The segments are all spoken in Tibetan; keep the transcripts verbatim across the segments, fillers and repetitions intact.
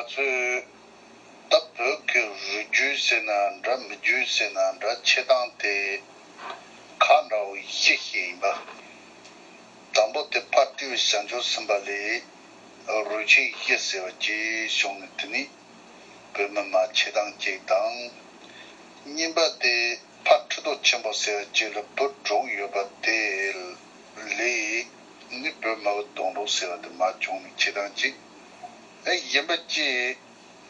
ཚོས་ད་བོད་ཀྱི་རུས་རྒྱུད་ཟེར་ན་འདྲ། མི་རྒྱུད་ཟེར་ན་འདྲ། འཆད་སྟངས་དེ་ཁག་འདྲ་བོ་བཞི་ཞིག་ཡིན་པ། དང་པོ་དེ་ཕ་སྤྲེའུ་བྱང་ཆུབ་སེམས་དཔའ་ལས་རུས་ཆེན་བཞི་ཟེར་བ་ཅིག་བྱུང་ནས། དེ་ནི་བོད་མི་མ་འཆད་སྟངས་གཅིག་དང་། གཉིས་པ་དེ་ཕ་ཁྲི་ཐོག་ཆེན་པོ་ཟེར་བ་ཅིག་ལ་བུ་དྲུག་ཡོད་པ་དེ་ལས་ནི་བོད་མི་བོ་དོང་གྲོགས་ཟེར་བ་དེ་མ་བྱུང་ནས་འཆད་སྟངས་གཅིག་ཨེ་ཡིན་པ་ཅིག་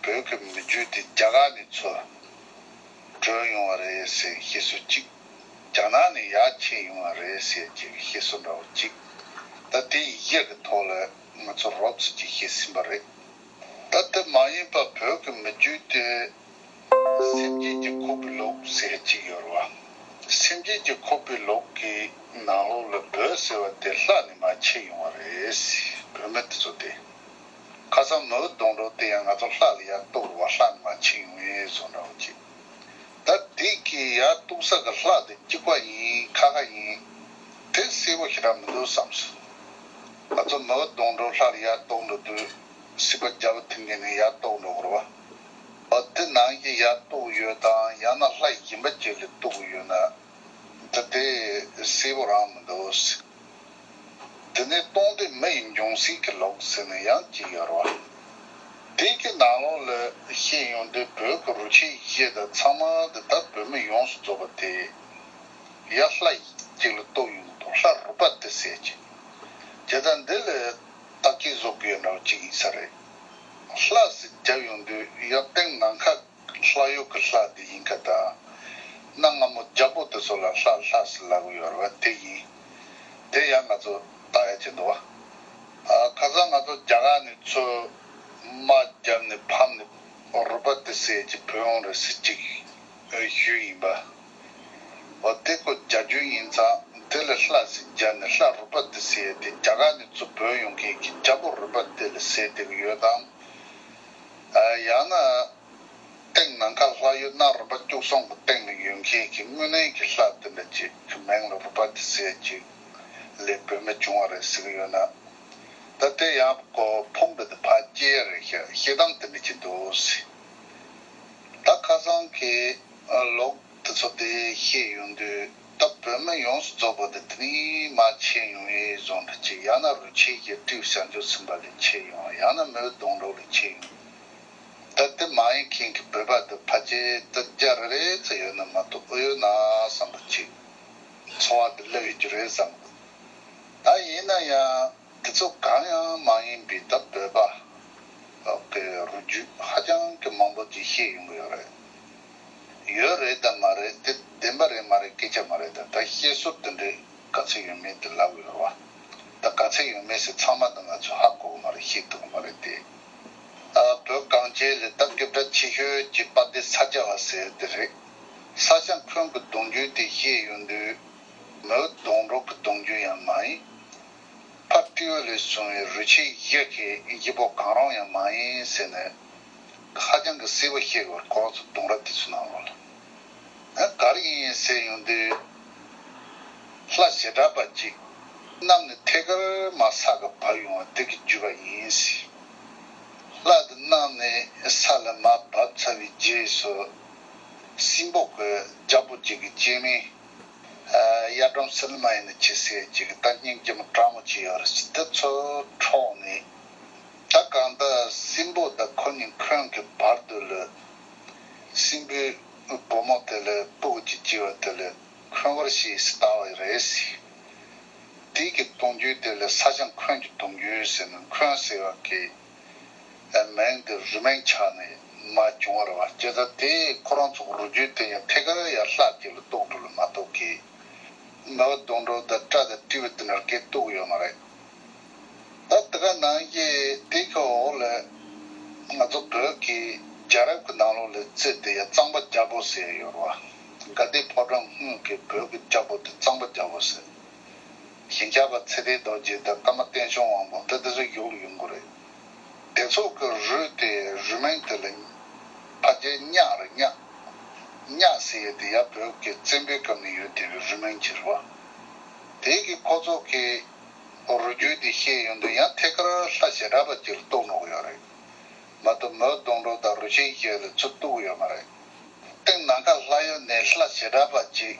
བོད་ཀྱི་མི་རྒྱུད་དེ་རྒྱ་གར་ནས་ཚུར་བྲོས་ཡོང་བ་རེད་ཟེར་བཤད་སྲོལ་གཅིག་རྒྱ་ནག་ནས་ཡར་ཁྱེར་ཡོང་བ་རེད་ཟེར་གྱི་བཤད་སྲོལ་འདྲ་བོ་གཅིག་ད་དེ་བཞི་གི་ཐོག་ལ་ང་ཚོ་རོབ་ཙམ་ཅིག་བཤད་ཟིན་པ་རེད། ད་དེ་མ་ཡིན་པ་བོད་ཀྱི་མི་རྒྱུད་དེ་སེམས་ཅན་གྱིས་ཁོག་པའི་ལུགས་ཟེར་གཅིག་ཡོད་རེད་བ། སེམས་ཅན་གྱིས་ཁོག་པའི་ལུགས་ཀྱི་ནང་ལོགས་ལ་བོད་ཟེར་བ་དེ་ལྷ་ནས་མར་ཁྱེར་ཡོང་བ་རེད་ཟེར། བོད་མི་དེ་ཚོ་དེ། ཁ་སང་མི་བོ་དོང་གྲོགས་དེ་ཡང་ང་ཚོ་ལྷ་ལ་ཡར་གཏུགས་རེད་བ། ལྷ་ནས་མར་ཁྱེར་ཡོང་ངེས་བཟོ་འདྲ་བོ་ཅིག་ད་དེ་གི་ཡར་གཏུགས་ས་གི་ལྷ་དེ་གཅིག་པ་ཡིན་ཁ་ཁ་ཡིན། དེ་གསལ་པོ་ཞེ་དྲག་མི་འདུག་བསམ་སོང་། ང་ཚོ་མི་བོ་དོང་གྲོགས་ལྷ་ལ་ཡར་གཏུགས་འགྲོ་དུས་སྲིད་པ་རྒྱལ་པོ་ཐུན་རྒྱལ་ནས་ཡར་གཏུགས་འགྲོ་དགོས་རེད་བ། འོ་དེ་ནང་བཞིན་ཡར་གཏུགས་ཡོད་དམ། ཡང་ན་ལྷ་གཞན་པ་ཅིག་ལ་གཏུགས་ཡོད་ན། ད་དེ་གསལ་པོ་རང་མི་འདུག་དེ་ནས་སྟོང་སྡེ་མི་ཡི་འབྱུང་སྲིད་ཀྱི་ལུགས་ཟེར་ནས་ཡང་གཅིག་ཡོད་རེད་བ། དེ་གི་ནང་ལོགས་ལ་བཤད་ཡོང་དུས་བོད་ཀྱི་རུས་ཆེན་བཞི་དང་ཚང་མ་དེ་ད་བོད་མི་ཡོངས་སུ་རྫོགས་པ་དེ་ཡར་ལྷ་གཅིག་ལ་གཏུགས་ཡོང་གི་འདུག་ལྷ་རུས་པ་དེ་ཟེར་གྱི། དེ་ད་འདི་ལ་བརྟག་དཔྱད་བཟོ་དགོས་འདྲ་བོ་གཅིག་ཡིན་ས་རེད། ལྷ་ཟེར་བརྒྱབ་ཡོང་དུས་ཡར་སྟེང་ནམ་མཁའ་ལྷ་ཡུལ་གྱི་ལྷ་དེ་ཡིན་ཁ་དང་། གནའ་སྔ་མོ་རྒྱལ་པོ་དེ་ཚོ་ལ་ལྷ་ལྷ་ཟེར་ལབ་ཀྱི་ཡོད་རེད་བ། དེ་ཡིན། དེ་ཡང་ང་ཚོ་བལྟ་ཡ་ཅིག་འདུག་བ། ཨ་ཁ་སང་ང་ཚོ་རྒྱ་གར་ནས་ཚུར་དམག་བརྒྱབ་ནས་ཕམ་ནས་རུས་པ་དེ་ཟེར་གྱི་བུད་ཡོང་རེད་ཟེར་གཅིག་ཞུས་ཡིན་པ། འོ་དེ་ཁོ་རྒྱ་རྒྱུད་ཡིན་ཙང་དེ་ལ་ལྷ་ཟེར་བརྒྱབ་ནས་ལྷ་རུས་པ་དེ་ཟེར་དེ་རྒྱ་གར་ནས་ཚུར་བུད་ཡོང་མཁན་གྱི་རྒྱལ་པོ་རུས་པ་དེ་ལ་ཟེར་བསྡད་ཀྱི་ཡོད་དམ། ཨ་ཡང་ན་སྟེང་ནམ་མཁའ་ལྷ་ཡུལ་གནའ་རིམ་པ་བཅུ་གསུམ་གྱི་སྟེང་ལ་ཡོད་མཁན་གྱི་དངོས་གནས་ཀྱི་ལྷ་དེ་འདྲ་ཅིག་གི་མིང་ལ་རུས་པ་དེ་ཟེར་ཅིག་ལས་བུད་མེད་བྱུང་བ་རེད་ཟེར་གྱི་ཡོད་ན། ད་དེ་ཡང་གོ་ཕུང་པོ་དེ་ཕར་སྐྱེལ་ཡ་རེད་ཤག་བཤད་སྟངས་དེ་འདྲ་ཅིག་འདུག་ཟེར། ད་ཁ་སང་གི་ལོག་དེ་ཚོ་དེ་བཤད་ཡོང་དུས་ད་བོད་མི་ཡོངས་སུ་རྫོགས་པ་དེ་དེ་ནས་མར་ཁྱེར་ཡོང་ཡས་བཟོ་འདྲ་ཅིག་ཡང་ན་རུས་ཆེན་གྱི་སྤྲེའུ་བྱང་ཆུབ་སེམས་དཔའ་ལས་ཁྱེར་ཡོང་། ཡང་ན་མི་བོ་དོང་གྲོགས་ལས་ཁྱེར་ཡོང་། ད་དེ་མ་ཡིན་མཁན་གྱི་བོད་པ་དེ་ཕལ་ཆེར་ད་རྒྱ་རེ་རེ་ཙམ་ཡོད་ན་མ་གཏོགས་ཨེ་ཡོད་ན་བསམ་པ་ཅིག་ཚོར་བ་དེ་སླེབས་ཡོད་ཀྱི་རེད་བསམ་གི་འདུག་ད་ཡིན་ན་ཡང་དེ་ཚོ་གང་ཡང་མ་ཡིན་པའི་ད་བོད་པ་གི་རུས་རྒྱུད་ཧ་ཅང་གི་མང་པོ་ཅིག་བཤད་ཡོང་གི་ཡོད་རེད། ཡོད་རེད་དམ་མ་རེད་དེ་བདེན་པ་རེད་མ་རེད་སྐད་ཆ་མ་རེད། ད་ད་བཤད་སྲོལ་དེ་འདྲའི་ག་ཚོད་ཡོད་མེད་དེ་ལབ་ཡོད་རེད་བ། ད་ག་ཚོད་ཡོད་མེད་ཟེར་ཚང་མ་ད་ང་ཚོ་ཧ་གོ་གི་མ་རེད། ཤེས་ཐུབ་ཀྱི་མ་རེད་དེ། ཨ་བོད་གངས་ཅན་ལ་ད་སྐད་གྲགས་ཆེ་ཤོས་ཀྱི་དཔལ་ལྡན་ས་སྐྱ་བ་ཟེར་དེ་རེད། ས་སྐྱ་འཁོན་གྱི་གདུང་རྒྱུད་དེ་བཤད་ཡོང་དུས་མི་བོ་དོང་གྲོགས་ཀྱི་གདུང་རྒྱུད་ཡང་མ་ཡིན། ཕ་སྤྲེའུ་ལས་བྱུང་བའི་རུས་ཆེན་བཞི་གི་བཞི་པོ་གང་རུང་ཡང་མ་ཡིན་ཟེར་ནས་ཧ་ཅང་གི་གསལ་པོ་བཤད་དགོས། ཁོ་ཚོ་ལྡུམ་ར་དེ་ཚོའི་ནང་ལོགས་ལ་ཨ་ག་རེ་ཡིན་ཟེར་ཡོང་དུས། ལྷ་བྱེ་བྲག་པ་གཅིག་གནམ་ནས་ཐད་ཀར་མར་ས་ག་བབས་ཡོང་བ་དེ་གི་བརྒྱུད་པ་ཡིན་ཟེར། ལྷ་དེ་གནམ་ནས་ས་ལ་མར་བབས་ཚར་བའི་རྗེས་སུ་སྲིན་པོ་གི་རྒྱལ་པོ་གཅིག་གི་སྐྱེ་དམན། གཡའ་སྒྲོམ་སིལ་མ་ཡིན་ན་ཅི་ཟེར་ཅིག་ད་སྙིང་རྗེ་མོ་དྲང་མོ་ཅིག་ཡོད་རེད། དེ་ཚོ་འཕྲོག་ནས་ད་གང་ལྟར་སྲིན་པོ་དང་ཁོ་གཉིས་འཁོན་གྱི་བར་དུ་ལ་སྲིན་པོའི་བུ་མོ་དེ་ལ་སྤུ་གུ་ཅིག་སྐྱེས་པ་དེ་ལ་འཁོན་པར་བྱས་ཟེར་ལྟ་བ་རེད་ཟེར། དེ་གི་གདུང་རྒྱུད་དེ་ལ་ས་སྐྱ་འཁོན་གྱི་གདུང་རྒྱུད་ཟེར་ནས་འཁོན་ཟེར་བ་གི་མིང་དེ་རུས་མིང་ཆགས་ནས་མར་བྱུང་བ་རེད་བ། བྱས་ཙང་དེ་ཁོ་རང་ཚོ་རུས་རྒྱུད་དེ་ཡང་ཐད་ཀར་ཡང་ལྷ་གཅིག་ལ་གཏུགས་འགྲོ་ལ་མ་གཏོགས་གི་མི་བོ་དོང་གྲོགས་དང་སྤྲ་དང་སྤྲེའུ་དེ་འདྲ་སྐད་གཏུགས་ཡོད་མ་རེད། ད་དེ་ག་ནང་བཞིན་དེ་གི་འོག་ལ་ང་ཚོ་བོད་ཀྱི་རྒྱལ་རབས་ཀྱི་ནང་ལོགས་ལ་རྩིས་དེ་ཡང་གཙང་པ་རྒྱལ་པོ་ཟེར་ཡོད་རེད་བ། དགའ་ལྡན་ཕོ་བྲང་སྔོན་གྱི་བོད་ཀྱི་རྒྱལ་པོ་དེ་གཙང་པ་རྒྱལ་པོ་ཟེར། ཞིང་ཁྱབ་པ་ཚེ་བརྟན་རྡོ་རྗེ་དང་ཀརྨ་བསྟན་སྐྱོང་དབང་པོ་དེ་དེ་ཚོ་ཡུལ་ལ་ཡོང་གི་རེད། དེ་ཚོ་གི་རུས་དེ་རུས་མིང་དེ་ལ་ཕལ་ཆེར་གཉགས་རེད། གཉགས། གཉགས་ཟེར་ཡས་དེ་ཡར་བོད་ཀྱི་བཙན་པོའི་སྐབས་ནས་ཡོད་བསྡད་པའི་རུས་མིང་ཅིག་རེད་བ། དེ་གི་ཁོ་ཚོ་གི་རུས་རྒྱུད་དེ་བཤད་ཡོང་དུས་ཡང་ཐད་ཀར་ལྷ་བྱེ་བྲག་པ་ཅིག་ལ་གཏུགས་འགྲོ་གི་ཡོད་རེད། མ་གཏོགས་མོའི་སྡོང་གྲོགས་དང་རུ་ཆེན་བཞི་ལ་ཚུར་གཏུག་གི་ཡོད་མ་རེད། སྟེང་ནམ་མཁའ་ལྷ་ཡུལ་ནས་ལྷ་བྱེ་བྲག་པ་གཅིག་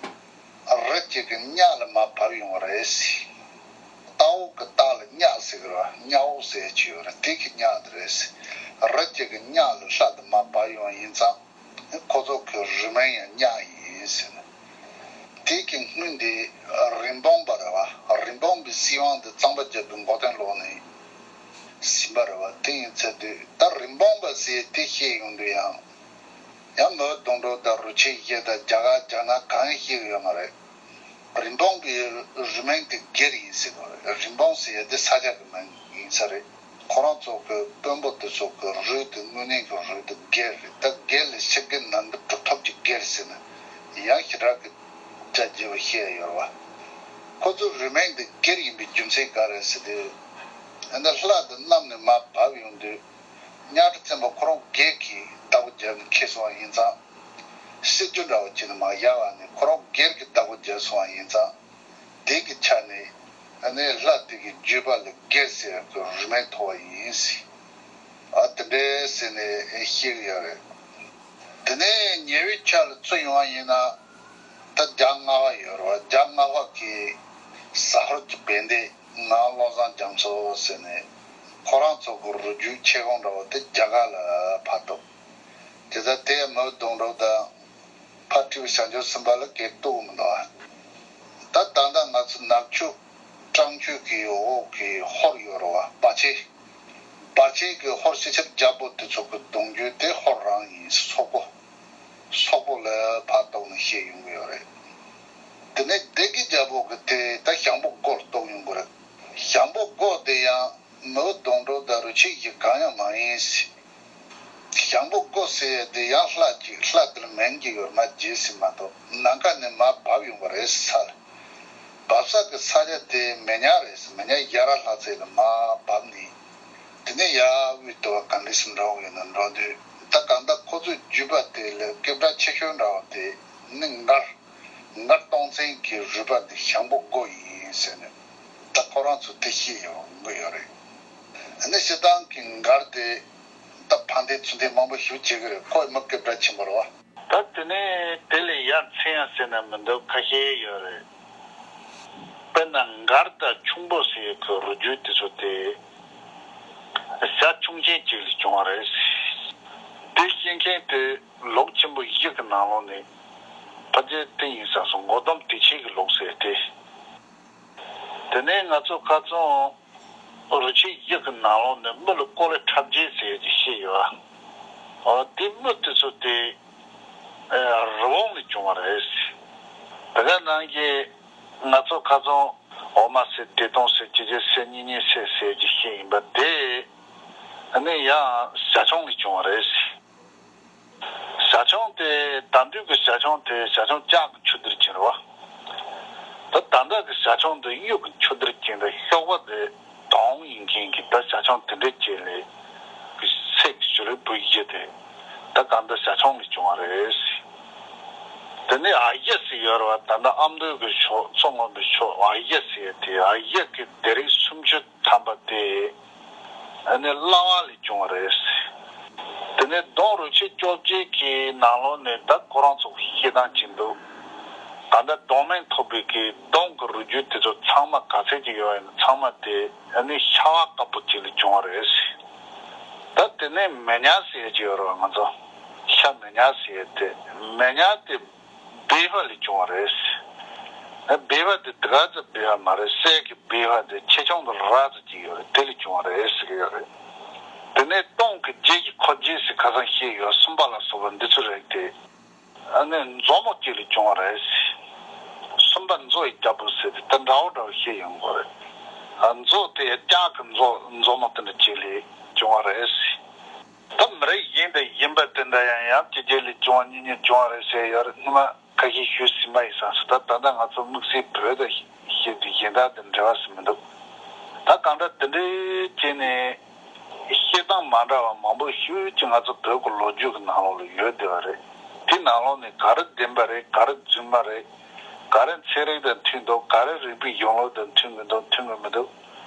རི་གཅིག་གི་གཉགས་ལ་མར་བབས་ཡོང་བ་རེད། རྟ་འོག་གི་རྟ་ལ་གཉགས་ཟེར་གི་རེད་བ། གཉགས་འོག་ཟེར་གྱི་ཡོད་རེད། དེ་གི་གཉགས་དེ་རེད། རི་གཅིག་གི་གཉགས་ལ་ལྷ་དེ་མར་བབས་ཡོང་བ་ཡིན་ཙང་། ཁོ་ཚོ་གི་རུས་མིང་ཡང་གཉགས་ཡིན་ཟེར་ནས། དེ་གི་སྔོན་དེ་རིན་སྤུངས་པ་རེད་བ། རིན་སྤུངས་པའི་སྲིད་དབང་དེ་གཙང་པ་རྒྱལ་པོའི་མགོ་རྟིང་སློག་ནས་ཟིན་པ་རེད་བ། དེ་ཡིན་ཚེ་དུས་ད་རིན་སྤུངས་པ་ཟེར་དེ་བཤད་ཡོང་དུས་ཡང་། ཡང་མོའི་སྡོང་གྲོགས་དང་རུ་ཆེན་བཞི་དང་རྒྱ་གར་རྒྱ་ནག་གང་ཡང་ཤེས་ཀྱི་ཡོད་མ་རེད། རིན་སྤུངས་པའི་རུས་མིང་དེ་སྒེར་ཡིན་ཟེར་གི་རེད། རིན་སྤུངས་ཟེར་ཡ་དེ་ས་ཆ་གི་མིང་ཡིན་ས་རེད། ཁོ་རང་ཚོ་གི་དཔོན་པོ་དེ་ཚོ་གི་རུས་དེ་དངོས་གནས་ཀྱི་རུས་དེ་སྒེར་རེད། ད་སྒེར་ལ་ཕྱིར་སྒེར་ནང་དུ་གྲུབ་ཐོབ་ཀྱི་སྒེར་ཟེར་ན་ཡང་ཞེ་དྲག་གི་བྱ་བྱེད་པ་བཤད་ཡོད་རེད་བ། ཁོ་ཚོའི་རུས་མིང་དེ་སྒེར་ཡིན་པའི་རྒྱུ་མཚན་ག་རེ་ཟེར་དུས། ཨ་ནི་ལྷ་དེ་གནམ་ནས་མར་བབས་ཡོང་དུས། གཉའ་ཁྲི་བཙན་པོ་ཁོ་རང་སྒེར་གྱི་བདག་པོ་རྒྱབ་ནས་འཁྱེར་སོང་བ་ཡིན་ཙང་། སྲིད་ཇུས་འདྲ་བོ་བྱས་ནས་མར་བཞག་པ་ནས་ཁོ་རང་སྒེར་གྱི་བདག་པོ་རྒྱབ་སོང་བ་ཡིན་ཙང་། དེ་གི་ཆ་ནས་ཨ་ནི་ལྷ་དེ་གི་བརྒྱུད་པ་ལ་སྒེར་ཟེར་བའི་རུས་མིང་ཐོབ་པ་ཡིན་ཟེར། ཨ་དེ་འདྲས་ཟེར་ནས་བཤད་ཀྱི་ཡོད་རེད། དེ་ནས་ཉེ་བའི་ཆར་ལ་ཚུར་ཡོང་བ་ཡིན་ན། ད་རྒྱ་རྔ་བ་ཡོད་རེད་བ། རྒྱ་རྔ་བ་གི་ཟ་ཧོར་གྱི་བན་དེ་ངག་བློ་བཟང་རྒྱ་མཚོ་ཟེར་ནས་ཁོ་རང་ཚོ་གི་རུས་རྒྱུད་ཆེ་ཁོངས་འདྲ་བོ་དེ་རྒྱ་གར་ལ་ཕར་གཏུགས། དེ་ལྟར་དེ་མོའི་སྡོང་གྲོགས་དང་ཕར་ཁྲིད་པའི་བྱང་ཆུབ་སེམས་དཔའ་ལ་སྒེར་གཏུགས་མི་འདུག་ཨ། ད་ད་ལྟ་ང་ཚོ་ནག་ཆུ་སྤྲང་ཆུ་གི་འོག་གི་ཧོར་ཡོད་རེད་བ། བར་ཆད། བར་ཆད་ཀྱི་ཧོར་སེར་ཆེན་རྒྱལ་པོ་དེ་ཚོ་གི་གདུང་རྒྱུད་དེ་ཧོར་རང་ཡིན། སོག་པོ། སོག་པོ་ལ་ཕར་གཏུགས་ནས་བཤད་ཡོང་གི་ཡོད་རེད། དེ་ནས་སྡེ་དགེ་རྒྱལ་པོ་གི་དེ་ད་ཞང་པོ་སྒོ་ལ་གཏུགས་ཡོང་གི་རེད། ཞང་པོ་སྒོ་དེ་ཡང་མོའི་སྡོང་གྲོགས་དང་རུས་ཆེན་བཞི་གང་ཡང་མ་ཡིན། ཞང་པོ་སྒོ་ཟེར་ཡས་དེ་ཡང་ལྷ་གཅིག་ལྷ་དེར་མིང་གཅིག་ཡོད་མ་བརྗེད་ཟིན་མ་གཏོགས་ནམ་མཁའ་ནས་མར་བབས་ཡོང་བ་རེད་ས་ལ། བབས་ས་གི་ས་ཆ་དེ་མེ་ཉག་རེད། མེ་ཉག་ཡ་ར་ལྷ་རྩེ་ལ་མར་བབས་ནས། དེ་ནས་ཡར་དབུས་དུ་བ་ག་འདྲ་སེ་འགྲོ་གི་ཡོད་ན་འགྲོ་དུས། ད་གང་ལྟར་ཁོ་ཚོའི་བརྒྱུད་པ་དེ་ལ་སྐད་གྲགས་ཆེ་ཤོས་འདྲ་བ་དེ་ནི་མགར། མགར་སྟོང་བཙན་གྱི་རུས་པ་འདི་ཞང་པོ་སྒོ་ཡིན་ཟེར་ནས་ད་ཁོ་རང་ཚོ་དེ་ཤེས་ཡོང་གི་ཡོད་རེད། ཨ་ནི་སྤྱིར་བཏང་གི་མགར་དེ་ད་ཕན་བདེ་ཚུལ་བདེ་མང་པོ་ཞིག་བྱེད་ཀྱི་རེད། ཁོ་ཡི་མི་སྐད་གྲགས་ཆེན་པོ་རེད་བ། ད་དེ་ནས་དེ་ལས་ཡར་མཚན་ཡང་ཟེར་ན་མི་འདུག་ཁ་ཤས་ཡོད་རེད། དཔེར་ན་མགར་དང་ཁྱུང་པོ་ཟེར་གྱི་རུས་རྒྱུད་དེ་ཚོ་དེ་བྱ་ཁྱུང་ཆེན་གཅིག་ལས་བྱུང་བ་རེད། དེ་བཤད་མཁན་དེ་ལུགས་ཆེན་པོ་བཞི་གི་ནང་ལོགས་ནས་ཕལ་ཆེར་དེ་ཡིན་ས་སོང་། མགོ་ཟླུམ་བདེ་ཆེན་གྱི་ལུགས་ཟེར་ཏེ། དེ་ནས་ང་ཚོ་ཁ་སང་རུས་ཆེན་བཞི་གི་ནང་ལོགས་ནས་མི་ལ་ཀོ་ལེ་ཁྲབ་རྒྱས་ཟེར་གྱི་བཤད་ཡོད་ཨ། འོ་དེ་མི་དེ་ཚོ་དེ་རི་བོང་ལས་བྱུང་བ་རེད། དེ་ག་ནང་གི་ང་ཚོ་ཁ་སང་འོ་མ་ཟེར་བདེ་སྟོང་ཟེར་ཅི་ཅི་ཟེར་གཉིས་གཉིས་ཟེར་ཟེར་གྱི་བཤད་ཡིན་པ་དེ་ནི་ཡང་བྱ་ཁྱུང་ལས་བྱུང་བ་རེད། བྱ་ཁྱུང་དེ་ད་དུང་གི་བྱ་ཁྱུང་དེ་བྱ་ཁྱུང་ལྕགས་ཀྱི་མཆུ་སྡེར་གྱོན་རེད་བ། ད་ད་ལྟ་གི་བྱ་ཁྱུང་དེ་གཡུ་གི་མཆུ་སྡེར་གྱོན་ཏེ་གཤོག་པ་དེ་དོང་ཡིན་མཁན་གྱི་ད་བྱ་ཁྱུང་དེ་འདྲའི་ཅིག་ལས་གི་ཚེ་གི་ཞུ་རེ་བུ་བཞི་དེ་ད་གང་ལྟར་བྱ་ཁྱུང་ལས་བྱུང་བ་རེད། དེ་ནས་ཨ་ཡེ་ཟེར་ཡོད་རེད་བ། ད་ལྟ་ཨ་མདོ་གི་ཕྱོགས་མཚོ་སྔོན་པོའི་ཕྱོགས་ཨ་ཡེ་ཟེར་ཡ་དེ་ཨ་ཡེ་གི་སྡེ་རིགས་སུམ་ཅུ་ཐམ་པ་དེ། ཨ་ནི་གླ་བ་ལས་བྱུང་བ་རེད། དེ་ནས་ལྡོང་རུས་ཆེན་བཅོ་བརྒྱད་ཀྱི་ནང་ལོགས་ནས་ད་ཁོ་རང་ཚོ་བཤད་སྟངས་ཅིག་འདུག་ད་ལྟ་ལྡོང་མིང་ཐོགས་པའི་གི་ལྡོང་གི་རུས་རྒྱུད་དེ་ཚོ་ཚང་མ་ག་ཚད་ཅིག་ཡོད་ཡིན་ན་ཚང་མ་དེ་ཨ་ནི་ཤ་བ་དཀར་པོ་ཅིག་ལས་བྱུང་བ་རེད། ད་དེ་ནས་མེ་ཉག་ཟེར་ཡ་ཅིག་ཡོད་རེད་བ། ང་ཚོ་ཤ་མེ་ཉག་ཟེར་ཡ་དེ་མེ་ཉག་དེ། སྦལ་པ་ལས་བྱུང་བ་རེད། སྦལ་པ་དེ་དེ་ག་ཚོད་སྦལ་པ་མ་རེད། གསེར་གྱི་སྦལ་པ་དེ་ཆེ་ཆུང་དུ་ར་ཙམ་ཅིག་ཡོད་རེད། དེ་ལས་བྱུང་བ་རེད་ཟེར་གྱི་ཡོད་རེད། དེ་ནས་སྟོང་གི་རྒྱན་གྱི་འཁོར་རྒྱན་ཟེར་ཁ་སང་བཤད་ཡོད། སུམ་པ་ལ་སོགས་པ་འདི་ཚོ་རེད་དེ། ཨ་ནི་མཛོ་མོ་གཅིག་ལས་བྱུང་བ་རེད། སུམ་པ་མཛོ་ཡི་རྒྱལ་པོ་ཟེར་དེ་ད་འདྲ་བོ་འདྲ་བོ་བཤད་ཡོང་གི་རེད། ཨ་མཛོ་དེ་ལྕགས་ཀྱི་མཛོ་མཛོ་མོ་དེ་འདྲ་གཅིག་ལས་བྱུང་བ་རེད། ད་མི་རིགས་གཞན་དང་གཞན་པ་དེ་འདྲ་ཡང་ཡང་ཕྱི་རྒྱལ་ལས་བྱུང་བ་གཉིས་གཉིས་བྱུང་བ་རེད་ཟེར་ཡོད་རེད། སྔོན་མ་ཁ་ཤས་ཞུས་ཟིན་པ་ཡིན་ས་སོ། ད་ད་ལྟ་ང་ཚོ་དམིགས་བསལ་བོད་དང་ཞེས་དུས་གཞན་དག་དང་འབྲེལ་བ་ཟིན་མི་འདུག་ད་གང་ལྟར་དེ་འདྲའི་བྱས་ནས་བཤད་སྟངས་མ་འདྲ་བ་མང་པོ་ཞིག་ཅིག་ང་ཚོ་བོད་ཀྱི་ལོ་རྒྱུས་ཀྱི་ནང་ལོགས་ལ་ཡོད་བསྡད་པ་རེད། དེ་ནང་ལོགས་ནས་ག་རེ་བདེན་པ་རེད། ག་རེ་རྫུན་མ་རེད། ག་རེ་ཚན་རིག་དང་མཐུན་འདུག་ག་རེ་རིག་པའི་གཞུང་ལུགས་དང་མཐུན་མི་འདུག་མཐུན་གི་མི་འདུག་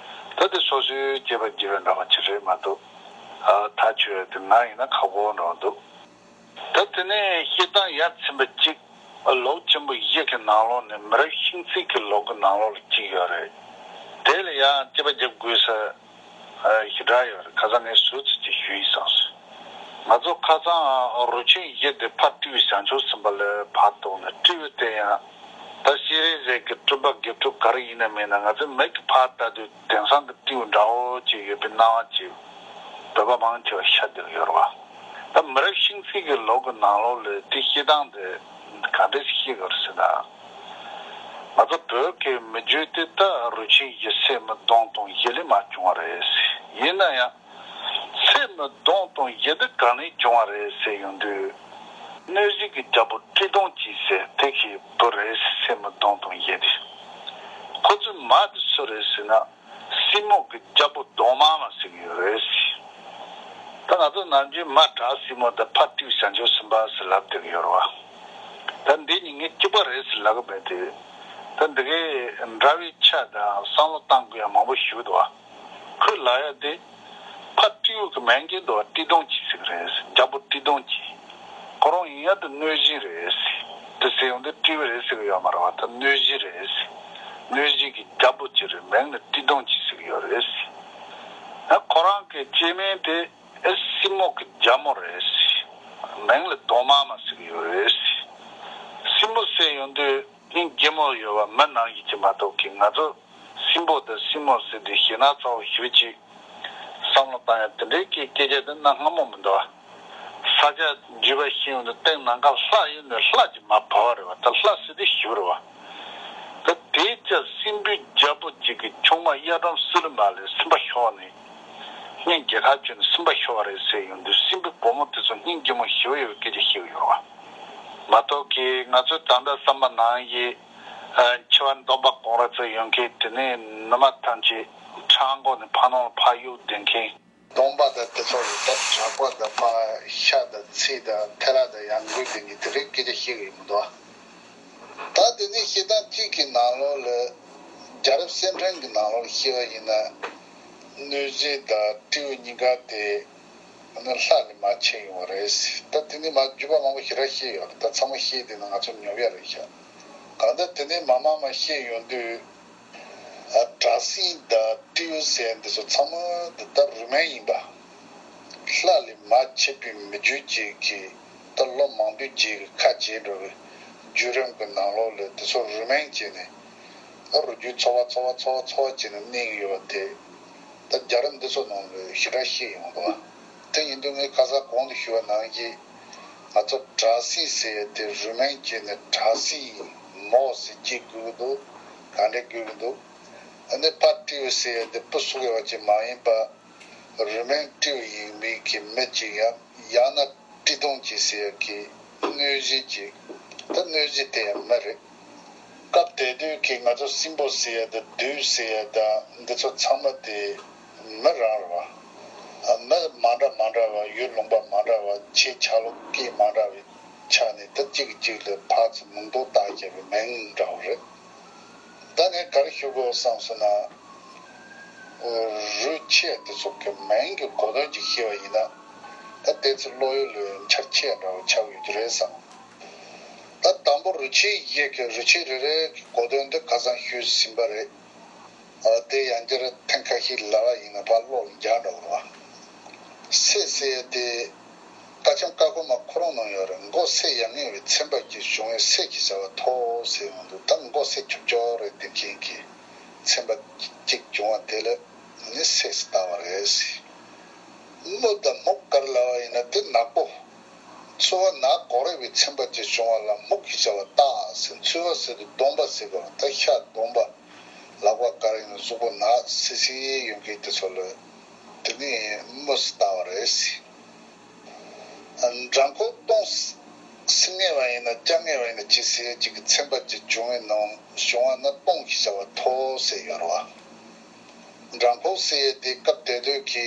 ད་དེ་སོ་སོའི་དཔྱད་པ་བགྱི་བའི་འདྲ་བ་ཅིག་རེད་མ་གཏོགས། ཐག་ཆོད་ཡ་དེ་ང་ཡིན་ན་ཁག་པོ་འགྲོ་འདུག་ད་དེ་ནས་བཤད་སྟངས་ཡ་མཚན་པ་གཅིག་ལོ་ཆེན་པོ་བཞི་གི་ནང་ལོགས་ནས་མི་རབས་ཤིང་རྩིས་ཀྱི་ལོ་གི་ནང་ལོགས་ལ་གཅིག་ཡོད་རེད། དེ་ལ་ཡང་དཔྱད་པ་རྒྱབ་དགོས་ས་ཞེ་དྲག་ཡོད་རེད། ཁ་སང་ངས་ཟུར་ཙམ་ཅིག་ཞུས་ཡིན་བསམ་སོང་། ང་ཚོ་ཁ་སང་རུ་ཆེན་བཞི་དེ་ཕ་སྤྲེའུ་བྱང་ཆུབ་སེམས་དཔའ་ལ་ཕར་གཏོགས་ནས་སྤྲེའུ་དེ་ཡང་ད་ཤེས་རིག་ཟེར་གི་སྤྲུལ་པ་དགེ་ཕྲུག་ག་རེ་ཡིན་ན་མིན་ན་ང་ཚོའི་མིག་གིས་ཕར་ལྟ་དུས་དེང་སང་གི་སྤྲེའུ་འདྲ་བོ་ཅིག་ཡོད་པའི་སྣང་བ་ཅིག་བོད་པ་མང་ཆེ་བ་ཤར་བསྡད་ཡོད་རེད་བ། ད་མི་རབས་ཤིང་རྩིས་ཀྱི་ལོ་གི་ནང་ལོགས་ལ་དེ་བཤད་སྟངས་དེ་ག་འདྲས་ཤེས་དགོས་རེད་ཟེར་ན། ང་ཚོ་བོད་ཀྱི་མི་རྒྱུད་དེ་ད་རུ་ཆེན་བཞི་སད་མི་གདོང་དང་བཞི་ལས་མར་བྱུང་བ་རེད། ཡིན་ན་ཡང་སད་མི་གདོང་དང་བཞི་དེ་གང་ནས་བྱུང་བ་རེད་ཟེར་ཡོང་དུས། གནོད་བྱེད་ཀྱི་རྒྱལ་པོ་སྤྲེལ་གདོང་གཅིག་ཟེར་དེ་གི་བུ་རེད། སད་མི་གདོང་དང་བཞི་དེ། ཁོ་ཚོའི་མ་དེ་སུ་རེད་ཟེར་ན། སྲིན་མོ་གི་རྒྱལ་པོ་གདོང་དམར་མ་ཟེར་གྱི་ཡོད་རེད། ད་ང་ཚོ་ནམ་རྒྱུན་མ་བྲག་སྲིན་མོ་དང་ཕ་སྤྲེའུ་བྱང་ཆུབ་སེམས་དཔའ་ཟེར་ལབ་བསྡད་ཀྱི་ཡོད་རེད་བ། ད་འདི་གཉིས་ངས་གཅིག་པ་རེད་ཟེར་ལབ་གི་མེད་དེ། ད་འདི་གའི་འདྲ་བའི་ཆ་དང་བསམ་བློ་བཏང་དགོས་ཡ་མང་པོ་ཞིག་འདུག་བ། ཁོས་ལབ་ཡ་དེ། ཕ་སྤྲེའུ་གི་མིང་གི་འདུག་བ། སྤྲེལ་གདོང་གཅིག་ཟེར་གི་རེད། རྒྱལ་པོ་སྤྲེལ་གདོང་གཅིག་ཁོ་རང་ཡིན་ཡ་དེ་གནོད་སྦྱིན་རེད། དེ་ཟེར་ཡོང་དུས་སྤྲེའུ་རེད་ཟེར་གི་ཡོད་མ་རེད་བ། ད་གནོད་སྦྱིན་རེད། གནོད་སྦྱིན་གྱི་རྒྱལ་པོ་གཅིག་རེད། མིང་ལ་སྤྲེལ་གདོང་གཅིག་ཟེར་གི་ཡོད་རེད། ད་ཁོ་རང་གི་སྐྱེ་དམན་དེ་ཨེ་སྲིན་མོ་གི་རྒྱལ་མོ་རེད། མིང་ལ་གདོང་དམར་མ་ཟེར་གི་ཡོད་རེད། སྲིན་མོ་ཟེར་ཡོང་དུས་སྙིང་རྗེ་མོ་ཡོད་བ་མི་ནང་བཞིན་གྱི་མ་གཏོགས་ཀྱི་ང་ཚོ་སྲིན་པོ་དང་སྲིན་མོ་ཟེར་དུས་ཞེད་སྣང་ཚ་བོ་ཞེ་པོ་ཅིག་བསམ་བློ་བཏང་ཡ་དེ་འདྲའི་གི་སྐད་ཆ་དེ་གནའ་སྔ་མོ་མི་འདུག་ཨ། ས་སྐྱ་བརྒྱུད་པ་ཤེས་ཡོང་དུས་སྟེང་ནམ་མཁའ་ལྷ་ཡིན་ནས་ལྷ་ཅིག་མར་བབས་པ་རེད་བ། ད་ལྷ་ཟེར་དུས་ཞེ་པོ་རེད་བ། ད་དེའི་ཆ་སྲིན་པོའི་རྒྱལ་པོ་གཅིག་གི་ཆུང་མ་གཡའ་སྒྲོམ་སི་ལུ་མ་ལས་སེམས་པ་ཤོར་ནས། སྙིང་རྗེ་ཁ་བཅོས་ནས་སེམས་པ་ཤོར་བ་རེད་ཟེར་ཡོང་དུས་སྲིན་པོའི་བུ་མོ་དེ་ཚོ་སྙིང་རྗེ་མོ་ཞེ་པོ་ཡོད་པའི་སྐད་ཆ་བཤད་ཀྱི་ཡོད་རེད་བ། མ་གཏོགས་ཀྱི་ང་ཚོས་ད་ལྟ་བསམ་པ་ནང་བཞིན། ཨ། འཆི་བ་སྡོམ་པ་གང་རེ་ཚོ་ཡོང་མཁན་དེ་ནས་ནུ་མ་ཐམས་ཅད་ཁྲག་འགོ་ནས་ཕ་ནང་ལ་ཕར་གཡུག་བསྡད་མཁན། སྡོམ་པ་དང་དེ་ཚོ་རེད། ད་དྲག་པོ་དང་ཕ་ཤ་དང་ཚིལ་དང་ཐལ་བ་དང་ཡང་འགུལ་དེ་གཉིས་དེ་རིགས་སྐད་ཆ་བཤད་ཀྱི་ཡོད་མི་འདུག་ད་དེ་ནས་བཤད་སྟངས་གཅིག་གི་ནང་ལོགས་ལ་རྒྱལ་རབས་གསེར་ཕྲེང་གི་ནང་ལོགས་ལ་བཤད་པ་ཡིན་ན། གནོད་སྦྱིན་དང་སྤྲེའུ་གཉིས་ཀ་དེ་ནི་ལྷ་ལས་མར་ཆད་ཡོང་བ་རེད། ད་དེ་ནས་མར་བརྒྱུད་པ་མང་པོ་ཞེ་དྲག་བཤད་ཡོད་རེད། ད་ཚང་མ་བཤད་བསྡད་ན་ང་ཚོ་ཉོབ་ཡ་རེད་ཤག་གང་ལྟར་དེ་ནས་མར་མར་མར་བཤད་ཡོང་དུས། ཨ། བྲག་སྲིན་དང་སྤྲེའུ་ཟེར་འདི་ཚོ་ཚང་མ་འདི་ལྟར་རུས་མིང་ཡིན་པ། ལྷ་ལས་མར་ཆད་པའི་མི་རྒྱུད་ཅིག་གིས་ད་ལོ་མང་པོའི་རྗེས་ཀྱི་ཁ་འབྱེད་འགྲོ་བའི་བརྒྱུད་རིམ་གྱི་ནང་ལོགས་ལ་འདི་ཚོ་རུས་མིང་བྱས་ནས། ཨ། རུས་རྒྱུད་ཚོ་བ་ཚོ་བ་ཚོ་བ་ཚོ་བ་བྱས་ནས་གནས་ཀྱི་ཡོད་པ་དེ། ད་རྒྱལ་རབས་འདི་ཚོ་ནང་ལ་ཞེ་དྲག་བཤད་ཡོང་འདུག་དེ་ཡིན་དུས་ངས་ཁ་སང་གོང་དུ་ཞུས་པ་ནང་བཞིན། ང་ཚོ་བྲག་སྲིན་ཟེར་ཡ་དེ་རུས་མིང་བྱས་ནས་བྲག་སྲིན་མོ་ཟེར་གྱི་དགོས་ཀྱི་འདུག་ག་འདྲ་དགོས་ཀྱི་འདུག་ཨ་ནི་ཕ་སྤྲེའུ་ཟེར་ཡ་དེ་བུ་སྲོག་ཡོད་པ་ཅིག་མ་ཡིན་པ། རུས་མིང་སྤྲེའུ་ཡིན་མིན་གྱི་མི་ཅིག་ཡང་ཡང་ན་སྤྲེལ་གདོང་གཅིག་ཟེར་ཡ་གི་གནོད་སྦྱིན་ཅིག་ད་གནོད་སྦྱིན་དེ་ཡང་མི་རེད། སྐབས་དེ་དུས་ཀྱི་ང་ཚོ་སྲིན་པོ་ཟེར་ཡ་དང་བདུད་ཟེར་ཡ་དང་འདི་ཚོ་ཚང་མ་དེ་མི་རང་རེད་བ། མི་མ་འདྲ་མ་འདྲ་བ། ཡུལ་ལུང་པ་མ་འདྲ་བ། ཆོས་ཆ་ལུགས་སྐད་མ་འདྲ་བའི་ཆ་ནས་དེ་གཅིག་གིས་གཅིག་ལ་ཕར་ཚུར་མིང་འདོགས་བཏགས་བྱས་པའི་མིང་འདྲ་བོ་རེད། ད་ངས་ག་རེ་ཞུ་དགོས་བསམ་སོང་ན། རུས་ཆེ་དེ་ཚོ་གི་མིང་གི་གོ་དོན་ཅིག་ཤེས་པ་ཡིན་ན། ད་དེ་ཚོ་བློ་ཡུལ་ལ་འཆར་ཆེ་འདྲ་བོ་ཆགས་ཡོད་ཀྱི་རེད་བསམ། ད་དང་པོ་རུས་ཆེན་བཞི་གི་རུས་ཆེན་རེ་རེ་གི་གོ་དོན་འདི་ཁ་སང་ཞུས་ཟིན་པ་རེད། ཨ། དེ་ཡང་བསྐྱར་ཐེངས་ཁ་ཤས་ལབ་པ་ཡིན་ན་ཕར་བློ་ལ་འཇགས་འགྲོ་གི་རེད་བ། སད་ཟེར་ཡ་དེ་ཀ་ཆེམ་ཀ་ཁོལ་མ་ཁོ་རང་ནང་ཡོད་རེད། མགོ་སད་ཡ་ངེས་པའི་ཚན་པ་གཅིག་བྱུང་བས་སད་ཅེས་བྱ་བ་ཐོབ་ཟེར་ཡོང་དུས། ད་མགོ་སད་ཆོག་ཆོག་རེད་དེ་མཁན་གྱི་ཚན་པ་གཅིག་བྱུང་བ་དེ་ལ་ནི་སད་ཟེར་བཏགས་པ་རེད། སྨུག་དང་སྨུག་ག་རེ་ལབ་པ་ཡིན་ན་དེ་ནག་པོ། ཚོས་པ་ནག་གོ་རེ་བའི་ཚན་པ་གཅིག་བྱུང་བ་ལ་སྨུག་གིས་བྱ་བ་བཏགས་ཟེར། ཚོས་པ་ཟེར་དུས་གདོང་པ་ཟེར་དགོས་རེད། ད་ཤ་གདོང་པ། ལག་པ་ག་རེ་ཡིན་ན་གཟུགས་པོ་ནག་སི་སི་ཡོད་མཁན་དེ་ཚོ་ལ་དེ་ནི་སྨུག་ཟེར་བཏགས་པ་རེད། འགྲམ་ཁོག་སྟོང་སི་ངེས་པ་ཡིན་ན་སྐྱ་ངེས་པ་ཡིན་ན་ཅི་ཟེར་ཅིག་གི་ཚན་པ་གཅིག་བྱུང་བའི་ནང་བྱུང་བ་ན་སྟོང་གིས་བྱ་བ་ཐོབ་ཟེར་ཡོད་རེད་བ། འགྲམ་ཁོག་ཟེར་ཡས་དེ་སྐབས་དེ་དུས་ཀྱི་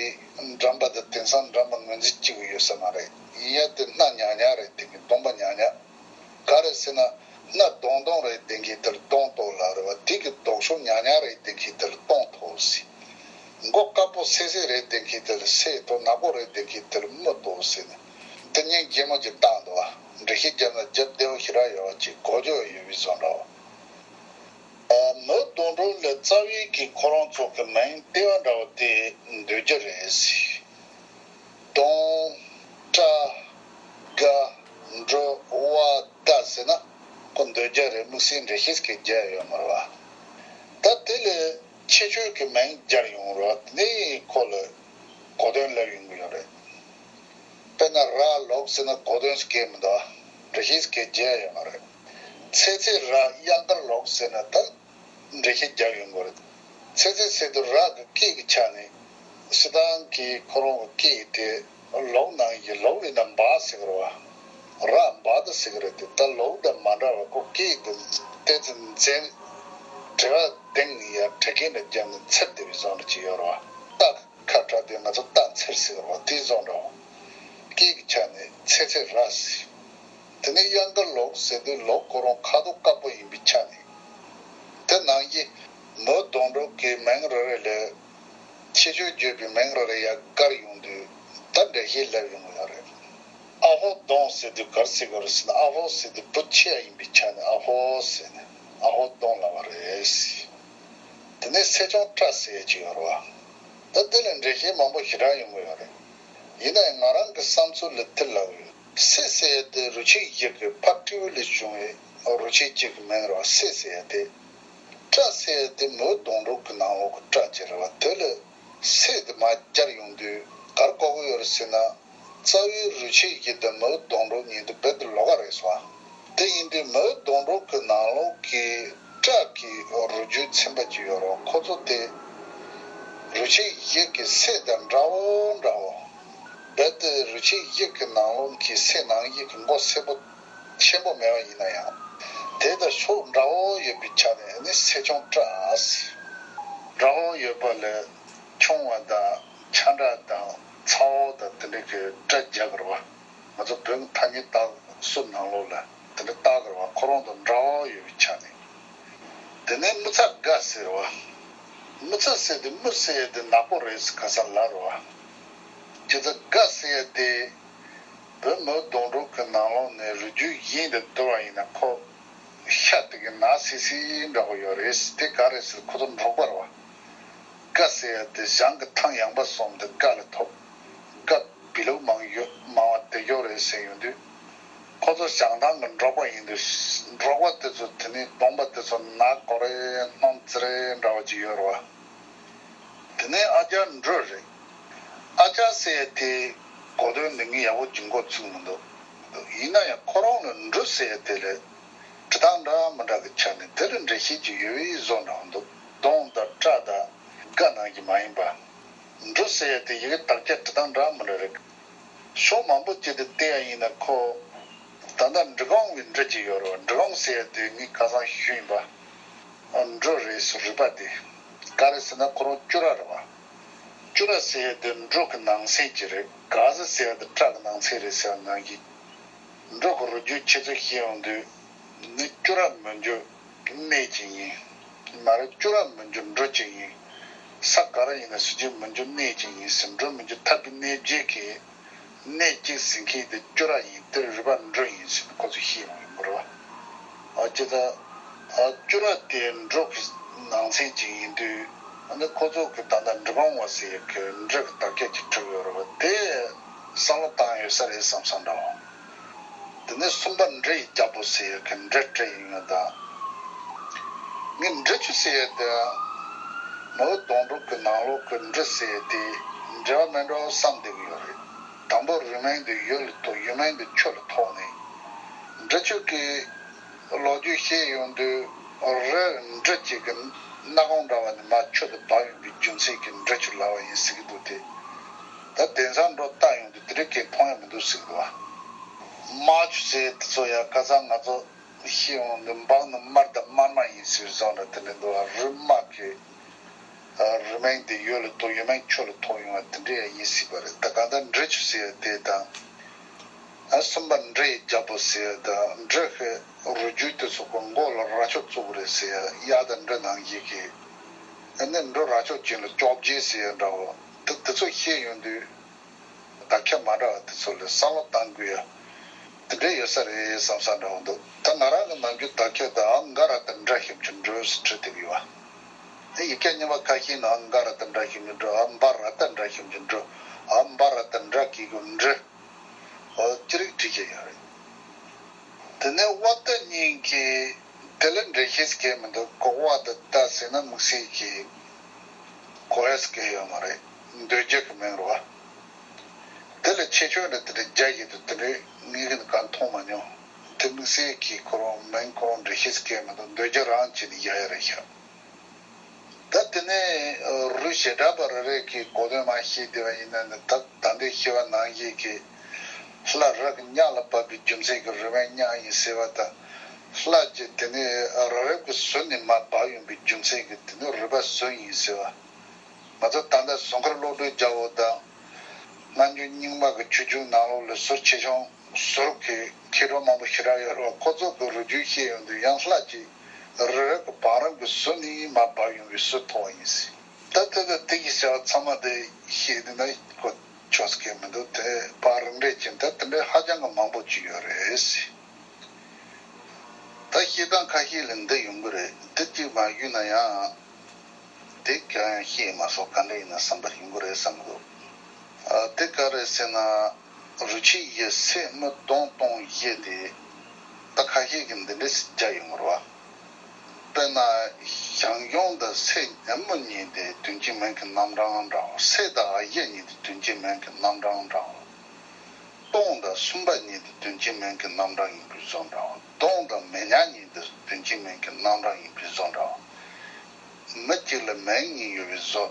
འགྲམ་པ་དང་དེང་སང་འགྲམ་པ་ངོས་འཛིན་གཅིག་ཡོད་ས་མ་རེད། ཡིན་ཡ་དེ་སྣ་ཉག་ཉག་རེད། དེ་གི་གདོང་པ་ཉག་ཉག་ག་རེ་ཟེར་ན། སྣ་གདོང་གདོང་རེད་དེ་གི་དེར་གདོང་ཐོག་ལ་རེད་བ། དེ་གི་ལྡོག་ཕྱོགས་ཉག་ཉག་རེད་དེ་གི་དེར་སྟོང་ཐོག་ཟེར། མགོ་དཀར་པོ་སེ་སེ་རེད་བསྡད་མཁན་དེ་ལ་སེ་ཏོ། ནག་པོ་རེད་བསྡད་མཁན་དེ་ལ་མུ་ཏོ་ཟེར་ནས་དེ་གཉིས་གད་མོ་ཅིག་བཏང་འདུག་བ། འགྲེལ་བཤད་རྒྱབ་ན་རྒྱབ་བདེ་བོ་ཞེ་དྲག་ཡོད་པ་ཅིག་གོ་རྒྱུ་ཡོད་པའི་བཟོ་འདྲ་བ། མུ་སྡོང་གྲོགས་ལ་རྩ་བའི་གི་ཁོ་རང་ཚོ་གི་མིང་ལྟེ་བ་འདྲ་བོ་དེ་འདོད་རྒྱུ་རེད་ཟེར། སྡོང་། སྤྲ། དགའ། འགྲོ། བ། ད་ཟེར་ན་ཁོ་འདོད་རྒྱུ་རེད། དམིགས་བསལ་འགྲེལ་བཤད་གི་རྒྱུ་ཡོད་མ་རེད་བ། ད་དེ་ལས་ཁྱད་ཆོས་ཀྱི་མིང་སྦྱར་ཡོང་རེད་བ། དེ་ནས་ཁོ་ལ་གོ་དོན་ལབ་ཡོང་གི་ཡོད་རེད། དཔེར་ན་ར་ལོག་ཟེར་ན་གོ་དོན་སྐད་མི་འདུག་བ། འགྲེལ་བཤད་སྐད་རྒྱག་ཡོད་མ་རེད། ཚེ་ཚེ་ར་གཡང་དཀར་ལོག་ཟེར་ན་ད་འགྲེལ་བཤད་རྒྱག་ཡོང་གི་རེད། ཚེ་ཚེ་ཟེར་དུས་ར་གི་སྐད་ཀྱི་ཆ་ནས་སྤྱིར་བཏང་གི་ཁོ་རང་གི་སྐད་དེ་ལོག་ནང་བཞིན་ལོག་ཡིན་ན་འབའ་ཟེར་གི་རེད་བ། ར་འབའ་ད་ཟེར་གི་རེད་དེ། ད་ལོག་དང་མ་འདྲ་བ་ཁོ་སྐད་དེ་ཏོག་ཙམ་འཛེམ། དྲི་བ་འདེང་ཡ་དྲི་མཁན་ལ་རྒྱབ་ནས་འཚེར་བསྡད་པའི་བཟོ་འདྲ་ཅིག་ཡོད་རེད་བ། ད་ཁ་བྲལ་ཏེ་ང་ཚོ་རྟ་འཚེར་ཟེར་བ་དེ་བཟོ་འདྲ་བ། སྐད་ཀྱི་ཆ་ནས་ཚེ་ཚེ་ར་ཟེར། དེ་ནས་གཡང་དཀར་ལོག་ཟེར་དུས་ལོག་ཁོ་རང་ཁ་དོག་དཀར་པོ་ཡིན་པའི་ཆ་ནས། དེ་ནང་བཞིན་མུ་སྡོང་གྲོགས་ཀྱི་མིང་རེ་རེ་ལས་ཁྱད་ཆོས་བརྗོད་པའི་མིང་རེ་རེ་ཡར་བཀར་ཡོང་དུས་ད་འགྲེལ་བཤད་ལབ་ཡོང་གི་ཡོད་རེད། ཨ་ཧོ་སྡོང་ཟེར་དུས་ག་རེ་ཟེར་གི་རེད་ཟེར་ན། ཨ་ཧོ་ཟེར་དུས་བུ་ཆེ་ཡ་ཡིན་པའི་ཆ་ནས་ཨ་ཧོ་ཟེར་ནས་ཨ་ཧོ་སྡོང་ལབ་པ་རེད། དེ་ནས་སེ་ཆུང་སྤྲ་ཟེར་ཡ་ཅིག་ཡོད་རེད་བ། ད་དེ་ལ་འགྲེལ་བཤད་མང་པོ་ཞེ་དྲག་ཡོང་གི་ཡོད་རེད། ཡིན་ན་ཡང་ང་རང་གི་བསམ་ཚུལ་ལ་དེ་ལབ་ཡོད། སེ་ཟེར་ཡ་དེ་རུས་ཆེན་བཞི་གི་ཕ་སྤྲེའུ་ལས་བྱུང་བའི་རུས་ཆེན་གཅིག་གི་མིང་རེད་བ། སེ་ཟེར་ཡ་དེ། སྤྲ་ཟེར་ཡ་དེ་མུ་སྡོང་གྲོགས་ཀྱི་ནང་ལོགས་ཀྱི་སྤྲ་ཅིག་རེད་བ། དེ་ལ་སེ་དེ་མར་སྦྱར་ཡོང་དུས་ག་རེ་གོ་གི་ཡོད་རེད་ཟེར་ན། རྩ་བའི་རུས་ཆེན་བཞི་དང་མུ་སྡོང་གྲོགས་གཉིས་དེ་རྦད་དེ་ལོགས་ཀ་རེད་སོང་། དེ་ཡིན་དུས་མུ་སྡོང་གྲོགས་ཀྱི་ནང་ལོགས་ཀྱི་སྤྲ་གི་རུས་རྒྱུད་ཚན་པ་ཅིག་ཡོད་རེད། ཁོ་ཚོ་དེ་རུས་ཆེན་བཞི་གི་སེ་དང་འདྲ་བོ་འདྲ་བོ། རྦད་དེ་རུས་ཆེན་བཞི་གི་ནང་ལོགས་ཀྱི་སེ་ནང་བཞིན་གྱི་མགོ་སེར་པོ་ཆེན་པོ་མེད་པ་ཡིན་ན་ཡང་། དེ་དང་ཕྱོགས་འདྲ་བོ་ཡོད་པའི་ཆ་ནས་ནི་སེ་ཆུང་སྤྲ་ཟེར། འདྲ་བོ་ཡོད་པ་ལས་ཆུང་བ་དང་ཆ་འདྲ་དང་ཚ་བོ་དང་དེ་འདྲ་གི་སྤྲ་རྒྱག་གི་རེད་བ། ང་ཚོ་བོད་ཀྱི་ཐ་སྙད་བཏགས་སྲོལ་ནང་ལོགས་ལ་དེ་འདྲ་བཏགས་གི་རེད་བ། ཁོ་རང་དང་འདྲ་བོ་ཡོད་པའི་ཆ་ནས། དེ་ནས་མུ་ཚ་དགའ་ཟེར་བ། མུ་ཚ་ཟེར་དེ་མུ་ཟེར་ཡ་དེ་ནག་པོ་རེད་ཟེར་ཁ་སང་ལབ་རེད་བ། བྱས་ཙང་དགའ་ཟེར་ཡ་དེ་བོད་མུ་སྡོང་གྲོགས་ཀྱི་ནང་ལོགས་ནས་རུས་རྒྱུད་གཞན་དུ་བསྡུར་བ་ཡིན་ན་ཁོ་ཤ་དེ་གི་ནག་སིལ་སིལ་འདྲ་བོ་ཡོད་རེད། དེ་ག་རེད་ཟེར་ཁོ་ཚོ་འབྲོག་པ་རེད་བ། དགའ་ཟེར་ཡ་དེ་གཞང་གི་ཐང་ཡངས་པ་སོང་དེ་དགའ་ལ་ཐོབ། དགའ་བི་ལུག་མང་ཡོད་མང་བ་དེ་ཡོད་རེད་ཟེར་ཡོང་དུས། ཁོ་ཚོ་བྱང་ཐང་གི་འབྲོག་པ་ཡིན་དུས། འབྲོག་པ་དེ་ཚོ་དེ་ནས་སྡོང་པ་དེ་ཚོ་ནག་གོ་རེ་སྣུམ་ཙི་རེ་འདྲ་བ་ཅིག་ཡོད་རེད་བ། དེ་ནས་ཨ་ཅག་འབྲུ་རེད། ཨ་ཅག་ཟེར་ཡ་དེ་གོ་དོན་འདི་ངས་ཡག་པོ་ཅིག་མགོ་ཚོས་མི་འདུག་ཡིན་ན་ཡང་ཁོ་རང་ལ་འབྲུ་ཟེར་ཡ་དེ་ལས་འབྲི་སྟངས་འདྲ་མི་འདྲ་གི་ཆ་ནས་དེ་ལ་འགྲེལ་བཤད་ཅིག་ཡོད་པའི་བཟོ་འདྲ་འདུག་སྡོང་དང་སྤྲ་དང་དགའ་ནང་བཞིན་མ་ཡིན་པ། འབྲུ་ཟེར་ཡ་དེ་ཡི་གེ་དག་ཆ་འབྲི་སྟངས་འདྲ་མི་འདྲ་རེད། ཕྱོགས་མང་པོ་ཅིག་ཏུ་བལྟས་ཡ་ཡིན་ན་ཁོ། ད་ལྟ་འབྲི་གུང་གི་འབྲུ་ཅིག་ཡོད་རེད་བ། འབྲི་གུང་ཟེར་ཡ་དེ་ངས་ཁ་སང་ཞུས་ཡིན་པ། འབྲུ་རེད་ཟེར་རུས་པ་དེ། ག་རེ་ཟེར་ན་ཁོ་རང་སྐྱུ་ར་རེད་བ། སྐྱུ་ར་ཟེར་ཡ་དེ་འབྲུ་གི་ནང་ཚན་ཅིག་རེད། ག་ཟེར་ཟེར་ཡ་དེ་སྤྲ་གི་ནང་ཚན་རེད་ཟེར་བ་ནང་བཞིན། འབྲུ་གི་རུས་རྒྱུད་ཆེ་ཚོད་བཤད་ཡོང་དུས། ནི་སྐྱུ་ར་མི་འགྱུར་གནས་ཅིག་ཡིན། མ་རེད། སྐྱུ་ར་མི་འགྱུར་འབྲུ་ཅིག་ཡིན། ས་ག་ར་ཡིན་ན་སུ་གཅིག་མི་འགྱུར་གནས་ཅིག་ཡིན་ཟེར། འབྲུ་མི་འགྱུར་ཐར་པའི་གནས་བརྒྱད་ཀྱི་གནས་གཅིག་ཟེར་མཁན་དེ་སྐྱུ་ར་ཡིན། དེར་རུས་པ་འབྲུ་ཡིན་ཟེར་ནས་ཁོ་ཚོས་བཤད་ཡོང་གི་རེད་བ། ཨ་ཅེ་ད། ཨ་སྐྱུ་ར་དེ་འབྲུ་གི་ནང་ཚན་ཅིག་ཡིན་དུས། ཨ་ནི་ཁོ་ཚོ་གི་ད་ལྟ་འབྲི་གུང་བ་ཟེར་ཡག་གི་འབྲུ་གི་དག་ཆ་ཅིག་བྲིས་ཡོད་རེད་བ། དེ་བསམ་བློ་བཏང་ཡོད་ས་རེད་བསམ་བསམ་འདྲ་བ། དེ་ནས་གསུམ་པ་འབྲུ་ཡི་རྒྱལ་པོ་ཟེར་ཡག་གི་འབྲུ་བྲིས་ཡོང་ཡག་དང་། ངས་འབྲི་ཆུ་ཟེར་ཡག་དེ། མུ་སྡོང་གྲོགས་ཀྱི་ནང་ལོགས་ཀྱི་འབྲུ་ཟེར་ཡག་དེ་འབྲེལ་བ་མེད་འགྲོ་བསམ་བསྡད་ཀྱི་ཡོད་རེད། དང་པོ་རུས་མིང་དེ་ཡུལ་ལ་ཐོགས། ཡུལ་མིང་དེ་ཆུ་ལ་ཐོགས་ནས། འབྲི་ཆུ་གི་ལོ་རྒྱུས་བཤད་ཡོང་དུས། རི་འབྲུ་གཅིག་གི་སྣ་ཁུང་འདྲ་བ་ནས་མར་ཆུ་དེ་འབབ་ཡོང་པའི་རྒྱུ་མཚན་གྱིས་འབྲི་ཆུ་ལབ་པ་ཡིན་ཟེར་གྱི་འདུག་སྟེ། ད་དེང་སང་འགྲོ་ལྟ་ཡོང་དུས་དེ་འདྲའི་སྐད་མཐོང་ཡ་མི་འདུག་ཟེར་གྱི་འདུག་བ། རྨ་ཆུ་ཟེར་དེ་ཚོ་ཡང་ཁ་སང་ང་ཚོ་ཤེས་ཡོང་དུས་འབངས་ནི་དམར་དང་དམར་དམར་ཡིན་ཟེར་བཟོ་འདྲ་དེ་འདྲ་འདུག་བ། རུས་དམར་གྱི་རུས་མིང་དེ་ཡུལ་ལ་ཐོགས། ཡུལ་མིང་ཆུ་ལ་ཐོགས་ཡོང་བ་དེ་འདྲ་ཡང་ཡིན་སྲིད་པ་རེད། ད་གང་ལྟར་འབྲི་ཆུ་ཟེར་ཡ་དེ་དང་། ཨ་གསུམ་པ་འབྲུ་ཡི་རྒྱལ་པོ་ཟེར་ཡ་དང་། འབྲུ་གི་རུས་རྒྱུད་དེ་ཚོ་གི་མགོ་ལ་རྭ་ཅོ་བཙུགས་རེད་ཟེར་ཡ། གཡག་དང་འབྲི་ནང་བཞིན་གྱི་ ཨ་ནི་འབྲུ་ར་ཅོ་ཅན་ལ་ཅོག་བརྗེ་ཟེར་ཡ་འདྲ་བོ་དེ་དེ་ཚོ་ཤེས་ཡོང་དུས། བརྡ་ཁྱབ་མ་འདྲ་བ་དེ་ཚོ་ལ་བསམ་བློ་གཏང་དགོས་ཡ་དེ་འདྲ་ཡོད་ས་རེད་བསམ་ས་འདྲ་བོ་འདུག་ད་ང་རང་གི་ནམ་རྒྱུན་བརྡ་ཁྱབ་དེ་ཨ་འགའ་ར་དེ་འདྲ་ཞིག་གི་འབྲུ་ཟེར་བྲིས་བསྡད་ཀྱི་ཡོད། ཨ་ཡི་གེ་རྙིང་པ་ཁ་ཤས་ནང་འགའ་ར་དེ་འདྲ་ཞིག་གི་འབྲུ། ཨ་འབའ་ར་དེ་འདྲ་ཞིག་གི་འབྲུ། ཨ་འབའ་ར་དེ་འདྲ་གི་གི་འབྲུ། འོ་ཅི་རིགས་བྲིས་ཀྱི་ཡོད་རེད། དེ་ནས་དབའ་རྟ་གཉིས་ཀྱི་དེ་ལ་འགྲེལ་བཤད་གལ་མི་འདུག་གོ་བ་དང་རྟ་ཟེར་ན་དམིགས་བསལ་གྱི་གོ་ཡས་གལ་ཡོད་མ་རེད། འདོད་རྒྱལ་གྱི་མིང་རེད་བ། དེ་ལ་ཆེ་ཆུང་ནི་དེ་འདྲ་རྒྱ་ཡིན་དུས་དེ་འདྲའི་ངེས་ཀྱི་གང་མཐོང་མ་མྱོང་། དེ་དམིགས་བསལ་གྱི་ཁོ་རང་མིང་ཁོ་རང་འགྲེལ་བཤད་གལ་མི་འདུག་འདོད་རྒྱལ་རང་བྱས་ནས་བཞག་ཡ་རེད་ཤག་ད་དེ་ནས་རུ་བྱེ་བྲག་པ་རེ་རེ་གི་གོ་དོན་མ་ཤེས་བསྡད་པ་ཡིན་ན་ནི་ད་ད་ལྟའི་ཤེས་པ་ནང་བཞིན་གྱི་ལྷ་རི་གི་གཉགས་ལ་བབས་པའི་རྒྱུ་མཚན་གྱིས་རུས་སྦལ་གཉགས་ཡིན་ཟེར་བ་དང་། ལྷ་གཅིག་དེ་ནས་རི་རབ་ཀྱི་ཟུར་ནས་མར་བབས་ཡོང་པའི་རྒྱུ་མཚན་གྱིས་དེ་ནས་རུས་སྦལ་ཟུར་ཡིན་ཟེར་བ། ང་ཚོ་ད་ལྟ་ཟུར་མཁར་གློག་སྒྲོན་རྒྱལ་པོ་དང་། སྔ་འགྱུར་རྙིང་མ་གི་ཆོས་འབྱུང་ནང་ལོགས་ལ་ཟུར་ཆེ་ཆུང་ཟུར་གྱི་མཁས་གྲུབ་མང་པོ་ཞེ་དྲག་ཡོད་རེད་བ། ཁོ་ཚོ་གི་རུས་རྒྱུད་བཤད་ཡོང་དུས་ཡང་ལྷ་གཅིག་རི་རབ་ཀྱི་བང་རིམ་གྱི་ཟུར་ནས་མར་བབས་ཡོང་བའི་ཟུར་མཐོང་བ་ཡིན་ཟེར། ད་ལྟ་ད་དེ་གི་བྱ་བ་ཚང་མ་དེ་ཤེས་བསྡད་ན་ཁོ་ཆོག་ས་གལ་མི་འདུག་དེ་བར་རིམ་གྲས་ཅན་ད་དེ་འདྲའི་ཧ་ཅང་གི་མང་པོ་ཅིག་ཡོད་རེད་ཟེར། ད་བཤད་སྟངས་ཁ་ཤས་ལ་འདི་ཡོང་གི་རེད། འདི་གཅིག་མ་ཞུས་ན་ཡང་དེ་གང་ཡང་ཤེས་མ་སོང་། ག་འདྲ་ཡིན་ན་བསམ་པ་ཡོང་གི་རེད་བསམ་གི་འདུག་ཨ་དེ་ག་རེད་ཟེར་ན། རུས་ཆད་ཡི་སད་མི་གདོང་གཏོང་བཞི་དེ་ད་ཁ་ཤས་ཀྱིས་འདི་འདྲ་ཞིག་བརྒྱབ་ཡོང་གི་རེད་བ། དཔེར་ན་ཞང་ཞུང་དང་སད་ཉིན་མོ་གཉིས་དེ་དོན་གྱི་མིང་གི་རྣམ་གྲངས་འདྲ་བོ། སད་དང་ཨ་ཡེ་གཉིས་དེ་དོན་གྱི་མིང་གི་རྣམ་གྲངས་འདྲ་བོ། སྟོང་དང་གསུམ་པ་གཉིས་དེ་དོན་གྱི་མིང་གི་རྣམ་གྲངས་ཡིན་པའི་བཟོ་འདྲ་བོ། གདོང་དང་མི་ཉག་གཉིས་དེ་དོན་གྱི་མིང་གི་རྣམ་གྲངས་ཡིན་པའི་བཟོ་འདྲ་བོ། མི་གཅིག་ལ་མིང་གཉིས་ཡོད་པའི་བཟོ།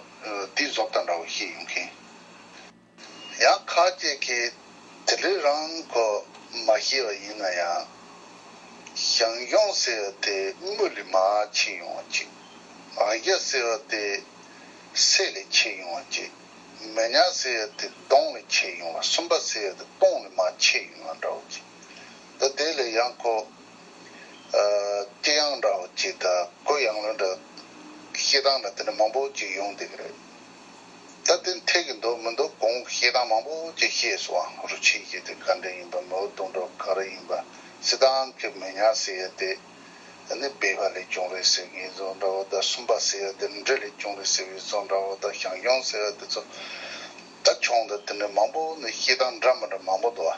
དེའི་བཟོ་ལྟ་འདྲ་བོ་ཞིག་ཡིན་མཁན། ཡང་ཁ་ཅིག་གིས་དེ་འདྲའི་རང་གོ་མ་ཤེས་པ་ཡིན་ན་ཡང་། ཞང་ཞུང་ཟེར་བ་དེ་མི་ལས་མར་ཆད་ཡོང་བ་ཅིག་ཨ་ཡེ་ཟེར་བ་དེ་སད་ལས་ཆད་ཡོང་བ་ཅིག་མི་ཉག་ཟེར་བ་དེ་གདོང་ལས་ཆད་ཡོང་བ། གསུམ་པ་ཟེར་བ་དེ་སྟོང་ལས་མར་ཆད་ཡོང་བ་འདྲ་བོ་ཅིག་ད་དེ་ལས་ཡང་ཁོ། ཨ་སྐྱེ་ཡང་འདྲ་བོ་ཅིག་དང་གོ་ཡང་ལོ་འདྲ། བཤད་སྟངས་འདྲ་དེ་འདྲ་མང་པོ་ཅིག་ཡོང་བསྡད་ཀྱི་རེད། ད་དེ་འཐད་ཀྱི་འདུག་མི་འདུག་གོང་གི་བཤད་སྟངས་མང་པོ་ཅིག་བཤད་སོང་། རུས་ཆད་ཡི་དེ་ག་འདྲ་ཡིན་པ། མིའུ་གདུང་དྲུག་ག་རེ་ཡིན་པ། སི་ཏང་གི་མི་ཉག་ཟེར་ཡ་དེ་ནི་སྦལ་པ་ལས་བྱུང་རེད་ཟེར་མཁན་བཟོ་འདྲ་བོ་དང་། གསུམ་པ་ཟེར་ཡ་དེ་འབྲི་ལས་བྱུང་རེད་ཟེར་བའི་བཟོ་འདྲ་བོ་དང་། ཞང་ཞུང་ཟེར་ཡ་དེ་ཚོ་ད་ཆུང་དང་དེ་འདྲ་མང་པོ་ནི་བཤད་སྟངས་འདྲ་མི་འདྲ་མང་པོ་འདུག་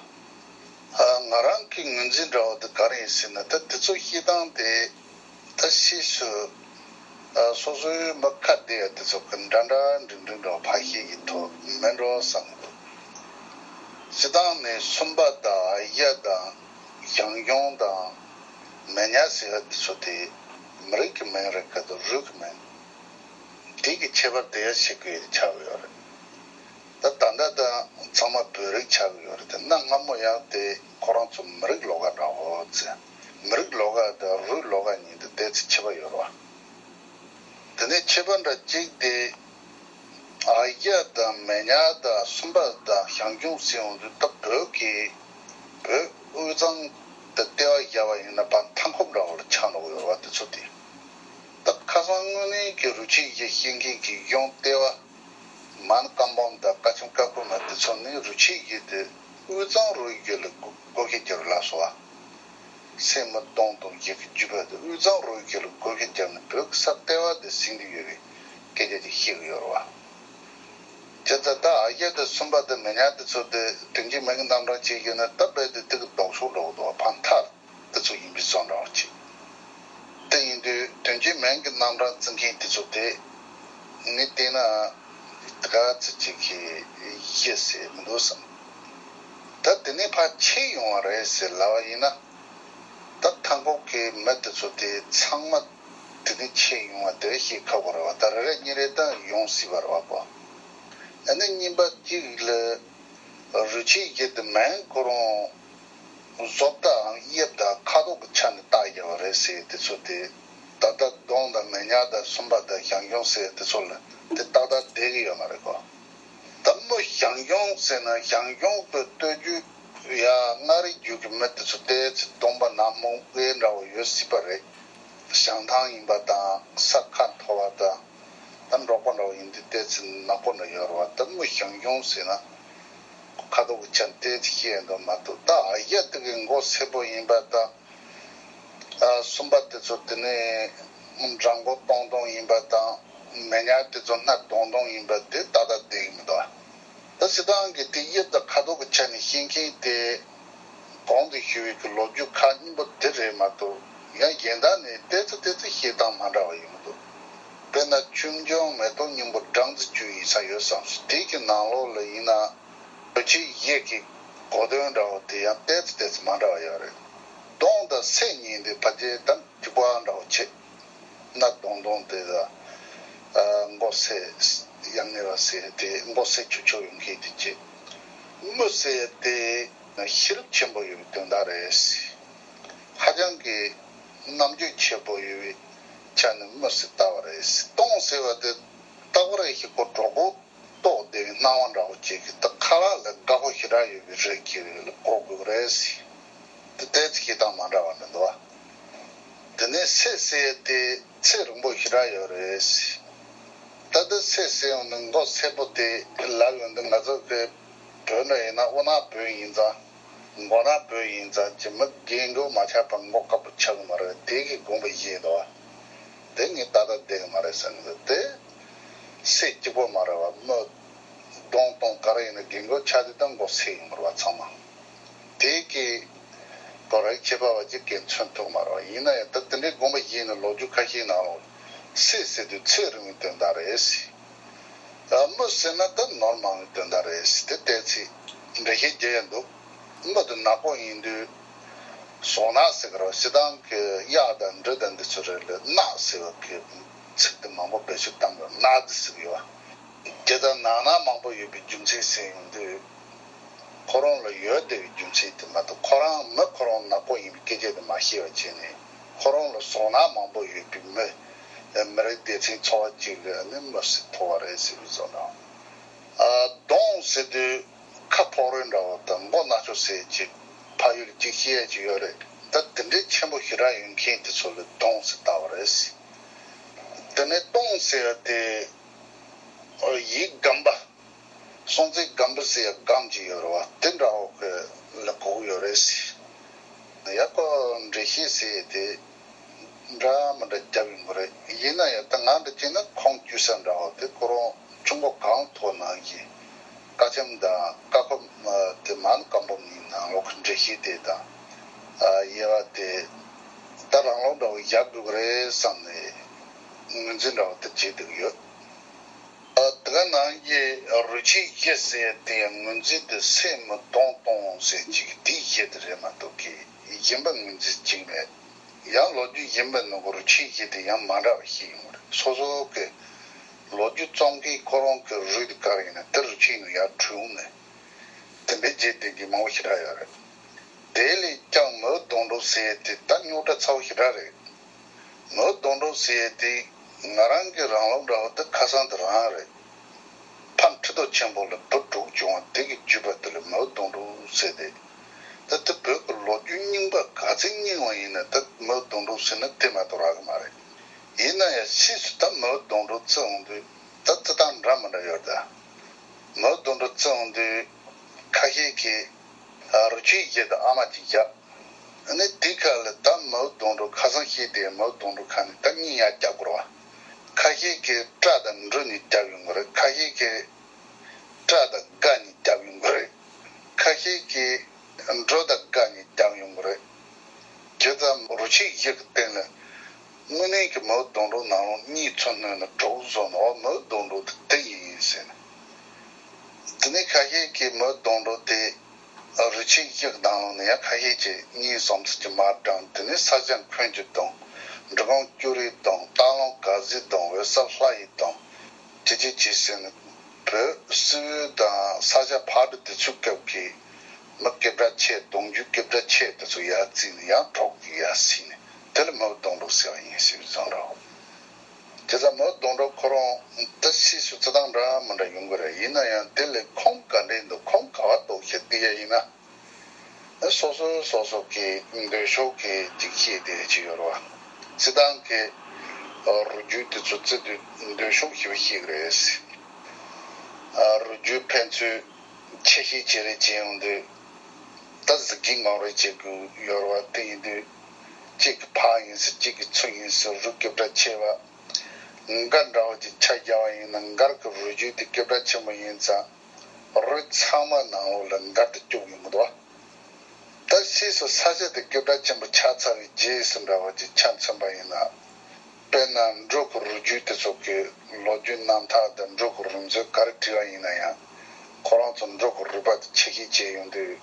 ཨ་ང་རང་གི་ངོས་འཛིན་འདྲ་བོ་དེ་ག་རེ་ཡིན་ཟེར་ན། ད་དེ་ཚོ་བཤད་སྟངས་དེ་ད་ཕྱིས་སུ་ཨ་སོ་སོའི་མི་ཁ་བདེ་ཡ་དེ་ཚོ་གི་འདྲ་འདྲ་འགྲིག་འགྲིག་འདྲ་བོ་ཕར་བཤད་ཀྱི་ཐུབ་མེད་འགྲོ་བསམ་གི་འདུག་སྤྱིར་བཏང་ནས་སུམ་པ་དང་ཨ་ཡ་དང་ཞང་ཞུང་དང་མི་ཉག་ཟེར་བ་དེ་ཚོ་དེ་མི་རིགས་ཀྱི་མིང་རེད་ག་དང་རུས་ཀྱི་མིང་དེ་གི་ཁྱད་པར་དེ་ཡ་ཤེས་དགོས་ཡ་ཆགས་ཡོད་རེད། ད་ད་ལྟ་ད་ཚང་མ་བོད་རིགས་ཆགས་ཀྱི་ཡོད་རེད་དེ། གནའ་སྔ་མོ་ཡང་དེ་ཁོ་རང་ཚོ་མི་རིགས་ལོགས་ཀ་འདྲ་བོ་ཟེར། མི་རིགས་ལོགས་ཀ་དང་རུས་ལོགས་ཀ་གཉིས་དེ་དེ་ཚོ་ཁྱད་པར་ཡོད་རེད་བ། དེ་ནས་ཁྱད་པར་འདྲ་གཅིག་དེ་ཨ་ཡ་དང་མི་ཉག་དང་སུམ་པ་དང་ཞང་ཞུང་ཟེར་ཡོང་དུས། ད་བོད་ཀྱི་བོད་དབུས་གཙང་དུ་ལྟེ་བ་བཞག་པ་ཡིན་ན་ཕར་མཐའ་འཁོབ་འདྲ་བོ་ལ་ཆགས་འགྲོ་གི་ཡོད་རེད་བ། དེ་ཚོ་དེ་ད་ཁ་སང་དངོས་གནས་ཀྱི་རུས་ཆད་ཡི་བཤད་མཁན་གྱི་གཞུང་ལྟེ་བ། མོན་ཀམ་པོ་དང་ཀ་ཆེམ་ཀ་ཁུ་མ་དེ་ཚོ་ནི་རུས་ཆད་ཡི་དེ་དབུས་གཙང་རུས་ཡི་ལ་བགོ་བཤའ་རྒྱབ་ལ་སོགས་པ། སད་མི་གདོང་དང་ཡི་གེ་བརྒྱུད་པ་དེ་དབུས་གཙང་རུས་ཡི་ལ་བགོ་བཤའ་རྒྱབ་ནས་བོད་ཀྱི་ས་ལྟེ་བ་དེ་ཟིན་དུ་ཡོད་པའི་སྐད་ཆ་ཅིག་བཤད་ཀྱི་ཡོད་རེད་བ། བྱས་ཙང་ད་ཨ་ཡ་དང་སུམ་པ་དང་མི་ཉག་དེ་ཚོ་དེ་དོན་གྱི་མིང་གི་རྣམ་གྲངས་བྱས་ཡོད་ན། ད་རྦད་དེ་དེ་གི་ལྡོག་ཕྱོགས་འགྲོ་གི་འདུག་བ། ཕར་མཐའ་དེ་ཚོ་ཡིན་པའི་བཟོ་འདྲ་བ་ཅིག་དེ་ཡིན་དུས་དོན་གྱི་མིང་གི་རྣམ་གྲངས་བརྩི་མཁན་དེ་ཚོ་དེ་ངས་བལྟས་ན་དེ་ག་ཚོད་ཅིག་གི་ཡེ་ཟེར་མི་འདུག་བསམ། ད་དེ་ནས་ཕར་ཆད་ཡོང་བ་རེད་ཟེར་ལབ་པ་ཡིན་ན། ད་མཐའ་འཁོབ་ཀྱི་མི་དེ་ཚོ་དེ་ཚང་མ་དེ་ནས་ཆད་ཡོང་བ་དེ་ཤེས་ཁག་པོ་རེད་བ། ད་རེ་རེ་གཉིས་རེ་ད་ཡོང་སྲིད་པ་རེད་བ་གོ། ཨ་ནི་གཉིས་པ་གཅིག་ལ་རུས་ཆད་ཡི་དེ་མིང་ཁོ་རང་བཟོ་ལྟའམ་དབྱིབས་དང་ཁ་དོག་གི་ཆ་ནས་བཏགས་ཡོད་རེད་ཟེར། དེ་ཚོ་དེ་ད་ལྟ་གདོང་དང་མི་ཉག་དང་སུམ་པ་དང་ཞང་ཞུང་ཟེར་དེ་ཚོ་ལ་དེ་ཏག་ཏག་བསྡད་ཀྱི་ཡོད་མ་རེད་གོ། ད་མོ་ཞང་ཞུང་ཟེར་ན་ཞང་ཞུང་གི་སྟོད་རྒྱུད་ཡ་མངའ་རིས་རྒྱུད་ཀྱི་མི་དེ་ཚོ་ཏོག་ཙམ་གདོང་པ་ནག་མོ་དཔེ་འདྲ་བོ་ཡོད་སྲིད་པ་རེད། བྱང་ཐང་ཡིན་པ་དང་ས་ཁ་མཐོ་བ་དང་ ད་འབྲོག་པ་འདྲ་བོ་ཡིན་དུས་ཏོག་ཙམ་ནག་པོ་འདྲ་ཡོད་རེད་བ། ད་མི་ཞང་ཞུང་ཟེར་ན་ཁ་དོག་གི་ཆ་ནས་ཏོག་ཙམ་ཤེས་ཡོད་འདུག་མ་གཏོགས། ད་ཨ་ཡ་དེ་གི་མགོ་སེར་པོ་ཡིན་པ་དང་། ཨ་གསུམ་པ་དེ་ཚོ་དེ་ནས་འགྲམ་མགོ་སྟོང་སྟོང་ཡིན་པ་དང་། མེ་ཉལ་དེ་ཚོ་སྣ་སྟོང་སྟོང་ཡིན་པ་དེ་ཏག་ཏག་བསྡད་ཀྱི་མི་འདུག་བ། ད་སྤྱིར་བཏང་གི་དེ་དབྱིབས་དང་ཁ་དོག་གི་ཆ་ནས་ཤེས་མཁན་དེ། གོང་དུ་ཞུས་པའི་གི་ལོ་རྒྱུས་ཁག་སྙིང་པོ་དེ་རེད་མ་གཏོགས། ཡང་གཞན་དག་ནས་ཏོག་ཙམ་ཏོག་ཙམ་བཤད་སྟངས་མ་འདྲ་བ་ཡོང་གི་འདུག་དཔེར་ན་ཆོས་འབྱུང་མེ་ཏོག་སྙིང་པོ་སྦྲང་རྩི་བཅུད་ཡིན་ས་ཡོད་བསམ་སོང་། དེ་གི་ནང་ལོགས་ལ་ཡིན་ན་རུས་ཆེན་བཞི་གི་གོ་དོན་འདྲ་བོ་དེ་ཡང་ཏོག་ཙམ་ཏོག་ཙམ་མ་འདྲ་བ་ཡོད་རེད། གདོང་དང་སེ་གཉིས་འདི་ཕལ་ཆེར་ད་གཅིག་པ་འདྲ་བོ་བྱེད། སྣ་སྟོང་སྟོང་དེ་ལ་མགོ་སེར། ཡང་ངེས་པ་སེར་དེ་མགོ་སེར་ཆུ་ཆུ་ཡོང་མཁན་དེ་བྱེད། མི་སེར་དེ་ཤེས་རབ་ཆེན་པོ་ཡོད་པའི་དོན་དག་རེད། ཧ་ཅང་གི་རྣམ་དཔྱོད་ཆེན་པོ་ཡོད་པའི་ཆ་ནས་མི་སེར་ལྟ་བ་རེད། སྟོང་ཟེར་བ་དེ་རྟག་པར་ཞིག་གོ་གྲོགས་པོ་རྟོགས་བསྡད་པའི་སྣང་བ་འདྲ་བོ་ཅིག་གི། ད་ཁ་ལག་ལ་དགའ་པོ་ཞེ་དྲག་ཡོད་པའི་རིགས་ཀྱི་རིགས་ལ་གོ་དགོས་རེད། དེ་ཏོག་ཙམ་བཤད་སྟངས་མ་འདྲ་བ་འདྲ་འདུག་བ། དེ་ནས་སེར་ཟེར་དེ་ཚེ་རིང་པོ་ཞེ་དྲག་ཡོད་རེད། ད་ལྟ་སེར་ཟེར་ཡོང་དུས་མགོ་སེར་པོ་དེ་ལབ་ཡོང་དུས། ང་ཚོ་གི་བོད་ནང་ཡིན་ན་དབུ་ནག་བོད་ཡིན་ཙང་། མགོ་ནག་བོད་ཡིན་ཙང་། ཅི་མི་རྒན་མགོ་མ་ཆག་པ་མགོ་དཀར་པོ་ཆགས་ཀྱི་མ་རེད། དེ་གི་དགོངས་པ་བཞེས་འདུག་བ། དེ་ངས་ཏག་ཏག་བསྡད་ཀྱི་མ་རེད་བསམ་གྱི་འདུག་དེ་སེར་གཅིག་པོ་མ་རེད་བ། མི་གདོང་སྟོང་ག་རེ་ཡིན་ན་རྒན་མགོ་ཆགས་དུས་ད་མགོ་སེར་ཡོང་གི་རེད་བ་ཚང་མ། དེ་གི་གོ་རིག་ཁྱད་པར་བ་ཅིག་གིས་མཚོན་ཐུབ་མ་རེད་བ། ཡིན་ན་ཡང་ད་དེ་འདྲའི་དགོངས་པ་བཞེས་ནས་ལོ་རྒྱུས་ཁ་ཤས་ནང་ལ་སེར་ཟེར་དུས་ཚེ་རིང་བའི་དོན་དག་རེད། ཨ་མི་ཟེར་ན་ད་ནོར་མང་བའི་དོན་དག་རེད་ཟེར། དེ་ཏོག་ཙམ་འགྲེལ་བཤད་རྒྱག་ཡ་འདུག་མི་དེ་ནག་པོ་ཡིན་དུས་ཟོག་ནག་ཟེར་གི་རེད། སྤྱིར་བཏང་གི་གཡག་དང་འབྲི་དང་འདི་ཚོ་རེད་ལ། ནག་ཟེར་བ་གི་ཚིག་དེ་མང་པོ་བེད་སྤྱོད་བཏང་གི་རེད། ནག་འདི་ཟེར་གི་ཡོད་བ། དེ་ལྟར་ནག་ནག་མང་པོ་ཡོད་པའི་རྒྱུ་མཚན་ཟེར་ཡོང་དུས། ཁོ་རང་ལ་ཡོད་བསྡད་པའི་རྒྱུ་མཚན་དེ་མ་གཏོགས། ཁོ་རང་མི་ཁོ་རང་ནག་པོ་ཡིན་པའི་སྐད་ཆ་དེ་མ་བཤད་པ་བྱས་ནས། ཁོ་རང་ལ་ཟོག་ནག་མང་པོ་ཡོད་པའི་མི། མི་རིགས་སྡེ་ཚན་ཚོ་བ་གཅིག་གི་ནི་མི་སེར་ཐོབ་པ་རེད་ཟེར་བའི་བཟོ་འདྲ། ཨ་གདོང་ཟེར་དུས་ཁ་ཕོག་རོལ་འདྲ་བོ་དང་མགོ་ནག་ཕྱོགས་ཟེར་གྱི་ཕ་ཡུལ་གཅིག་བཤད་ཀྱི་ཡོད་རེད། ད་དེ་འདྲའི་ཆེན་པོ་ཞེ་དྲག་ཡོད་མཁན་དེ་ཚོ་ལ་གདོང་ཟེར་ལྟ་བ་རེད། དེ་ནས་སྟོང་ཟེར་དེ་ཡིག་སྒམ་པ། སྲོང་བཙན་སྒམ་པོ་ཟེར་ཡ་སྒམ་གྱི་ཡོད་རེད་བ། དེ་འདྲ་བོ་གི་ལ་གོ་གི་ཡོད་རེད། ཡ་ཁོ་འགྲེལ་བཤད་ཟེར་དེ་འདྲ་མི་འདྲ་རྒྱབ་ཡོང་གི་རེད། ཡིན་ན་ཡང་ད་ང་འདྲ་བྱས་ན་ཁུངས་བཅོལ་ས་འདྲ་བོ་དེ་ཁོ་རང་ཆུ་མགོ་གངས་ཐོག་ནང་གི་ཀ་ཆེམ་དང་ཀ་ཁོ་དེ་མན་སྐམ་པོ་མིན་ནང་ལོགས་ཀྱི་འགྲེལ་བཤད་དེ་དང་། ཨ་དབྱེ་བ་དེ་ད་རང་ལོག་འདྲ་བོ་བཞག་དགོས་ཀྱི་རེད་བསམ་ནས་ངོས་འཛིན་འདྲ་བོ་དེ་བྱེད་བསྡད་ཡོད། ཨ་དེ་ག་ནང་གི་རུས་ཆེན་བཞི་ཟེར་དེ་ཡང་ངོས་འཛིན་དེ་སེར་མི་གདོང་སྟོང་ཟེར་གཅིག་དེ་བཞི་དེ་རེད་མ་གཏོགས་ཀྱི་གཞན་པ་ངོས་འཛིན་གཅིག་མེད། ཡང་ལོ་རྒྱུས་གཞན་པའི་ནང་གི་རུས་ཆེན་བཞི་དེ་ཡང་མ་འདྲ་བ་ཞིག་ཡོང་གི་རེད། སོ་སོ་གི་ལོ་རྒྱུས་རྩོམ་མཁན་ཁོ་རང་གི་རུས་དེ་ག་རེ་ཡིན་ན་དེ་རུས་ཆེན་ནང་ཡར་འཁྲུངས་ནས་དེ་འདྲའི་རྗེས་དེ་གི་མང་པོ་ཞེ་དྲག་ཡོད་རེད། དེ་ལས་ཀྱང་མིའུ་གདུང་དྲུག་ཟེར་ཡས་དེ་ད་རྙོག་དྲ་ཚ་བོ་ཞེ་དྲག་རེད། མིའུ་གདུང་དྲུག་ཟེར་ཡས་དེ་ང་རང་གི་རང་ལུགས་འདྲ་བོ་དེ་ཁ་སང་དེ་རང་རེད། ཕ་ཁྲི་ཐོག་ཆེན་པོ་ལ་བུ་དྲུག་བྱུང་བ་དེ་གི་བརྒྱུད་པ་དེ་ལ་མིའུ་གདུང་དྲུག་ཟེར་ཏེ། ད་དེ་བོད་ཀྱི་ལོ་རྒྱུས་རྙིང་པ་ག་ཚོད་རྙིང་བ་ཡིན་ན་ད་མིའུ་གདུང་དྲུག་ཟེར་ན་དེ་མ་གཏོགས་རག་གི་མ་རེད། ཡིན་ན་ཡང་ཕྱིས་སུ་ད་མིའུ་གདུང་དྲུག་བརྩི་འོང་དུས་ད་བརྩི་སྟངས་འདྲ་མི་འདྲ་ཡོད་ད། མིའུ་གདུང་དྲུག་བརྩི་འོང་དུས་ཁ་ཤས་ཀྱིས། ཨ་རུས་ཆེན་བཞི་དང་ཨ་མ་གཅིག་བཞག་ཨ་ནི་དེའི་ཁ་ལ་ད་མིའུ་གདུང་དྲུག་ཁ་སང་བཤད་དེ་མིའུ་གདུང་དྲུག་ཁ་ནས་ད་གཉིས་ཡར་རྒྱབ་དགོས་རེད་བ། ཁ་ཤས་ཀྱིས་ཏྲ་དང་འབྲུ་གཉིས་རྒྱབ་ཡོང་གི་རེད། ཁ་ཤས་ཀྱིས་ཏྲ་དང་དགའ་གཉིས་རྒྱབ་ཡོང་གི་རེད། ཁ་ཤས་ཀྱིས་འབྲུ་དང་དགའ་གཉིས་རྒྱབ་ཡོང་གི་རེད། བྱས་ཙང་རུས་ཆེན་བཞི་གི་སྟེང་ལ་དངོས་གནས་ཀྱི་མིའུ་གདུང་དྲུག་ནང་ལོགས་གཉིས་ཚུར་སྣོན་ན་དྲུག་བཟོ་ནོ་མིའུ་གདུང་དྲུག་དེ་དེ་ཡིན་ཟེར་ནས། དེ་ནས་ཁ་ཤས་ཀྱིས་མིའུ་གདུང་དྲུག་དེ་རུས་ཆེན་བཞི་གི་ནང་ལོགས་ནས་ཡང་ཁ་ཤས་ཀྱིས་གཉིས་གསུམ་ཙམ་གྱིས་མར་བགྲངས། དེ་ནས་ས་སྐྱ་འཁོན་གྱི་གདུང་། འབྲི་གུང་ཅོ་རིའི་གདུང་། སྟག་ལུང་དགའ་བཟའི་གདུང་། འོད་གསལ་ལྷ་ཡི་གདུང་། དེ་དེ་བྱས་ཟེར་ནས་བོད་སིལ་བུ་དང་ས་སྐྱ་ཕག་གྲུ་དེ་ཚོའི་སྐབས་ཀྱི་མི་སྐད་གྲགས་ཆེ། གདུང་རྒྱུད་སྐད་གྲགས་ཆེ་དེ་ཚོ་ཡར་བརྩིས་ནས་ཡང་དྲུག་གིས་ཡར་བརྩིས་ནས་དེ་ལ་མིའུ་གདུང་དྲུག་ཟེར་བ་ཡིན་ཟེར་བའི་བཟོ་འདྲ་བོ། དེ་ཙམ་མིའུ་གདུང་དྲུག་ཁོ་རང་ད་ཕྱིས་སུ་བརྩི་སྟངས་འདྲ་མི་འདྲ་ཡོང་གི་རེད། ཡིན་ན་ཡང་དེ་ལས་ཁུངས་ག་འདྲས་འདུག་ཁུངས་ག་བ་གཏུགས་ཞེས་བལྟས་ཡ་ཡིན་ན། སོ་སོ་སོ་སོ་གི་འདོད་ཕྱོགས་ཀྱི་འཇིགས་སྐྱེས་དེ་ཅི་ཡོད་རེད་བ། སྤྱིར་བཏང་གི་ རུས་རྒྱུད་དེ་ཚོ་བརྩི་དུས་འདོད་ཆུང་ཞེ་པོ་ཞིག་རེད། རུས་རྒྱུད་ཕན་ཚུན་ཆེ་ཤེལ་བྱེད་རེས་བྱེད་ཡོང་དུས། ད་གཟི་གིས་ངོམ་རེས་བྱེད་དགོས་ཡོད་རེད་བ། དེ་ཡིན་དུས་གཅིག་གི་ཕ་ཡིན་ཟེར་གཅིག་གི་ཚུ་ཡིན་ཟེར་རུས་རྒྱུད་འདྲ་ཆེ་བ། མགར་འདྲ་བོ་ཅིག་ཆ་བཞག་པ་ཡིན་ན། མགར་གྱི་རུས་རྒྱུད་དེ་རྒྱུད་འདྲ་ཆེན་པོ་ཡིན་ཙང་། རུས་ཚང་མ་ནང་ལོགས་ལ་མགར་དེ་སྐྱུག་ཡོང་གི་འདུག་བ། ད་ཕྱིས་སུ་ས་ཆ་དེ་རྒྱུད་འདྲ་ཆེན་པོ་ཆགས་ཚར་བའི་རྗེས་སུ་འདྲ་བོ་ཅིག་ཆ་མཚོན་པ་ཡིན་ན། དཔེར་ན་འབྲུག་གི་རུས་རྒྱུད་དེ་ཚོ་གི་ལོ་རྒྱུས་རྣམ་ཐར་དང་འབྲུག་གི་རུས་མཛོད་ག་རེ་བྲིས་པ་ཡིན་ན་ཡང་། ཁོ་རང་ཚོ་འབྲུག་གི་རུས་པ་དེ་ཆེ་ཤེལ་བྱས་ཡོང་དུས།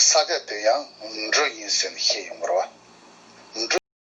ས་ཆ་དེ་ཡང་འབྲུག་ཡིན་ཟེར་ནས་བཤད་ཡོང་གི་རེད་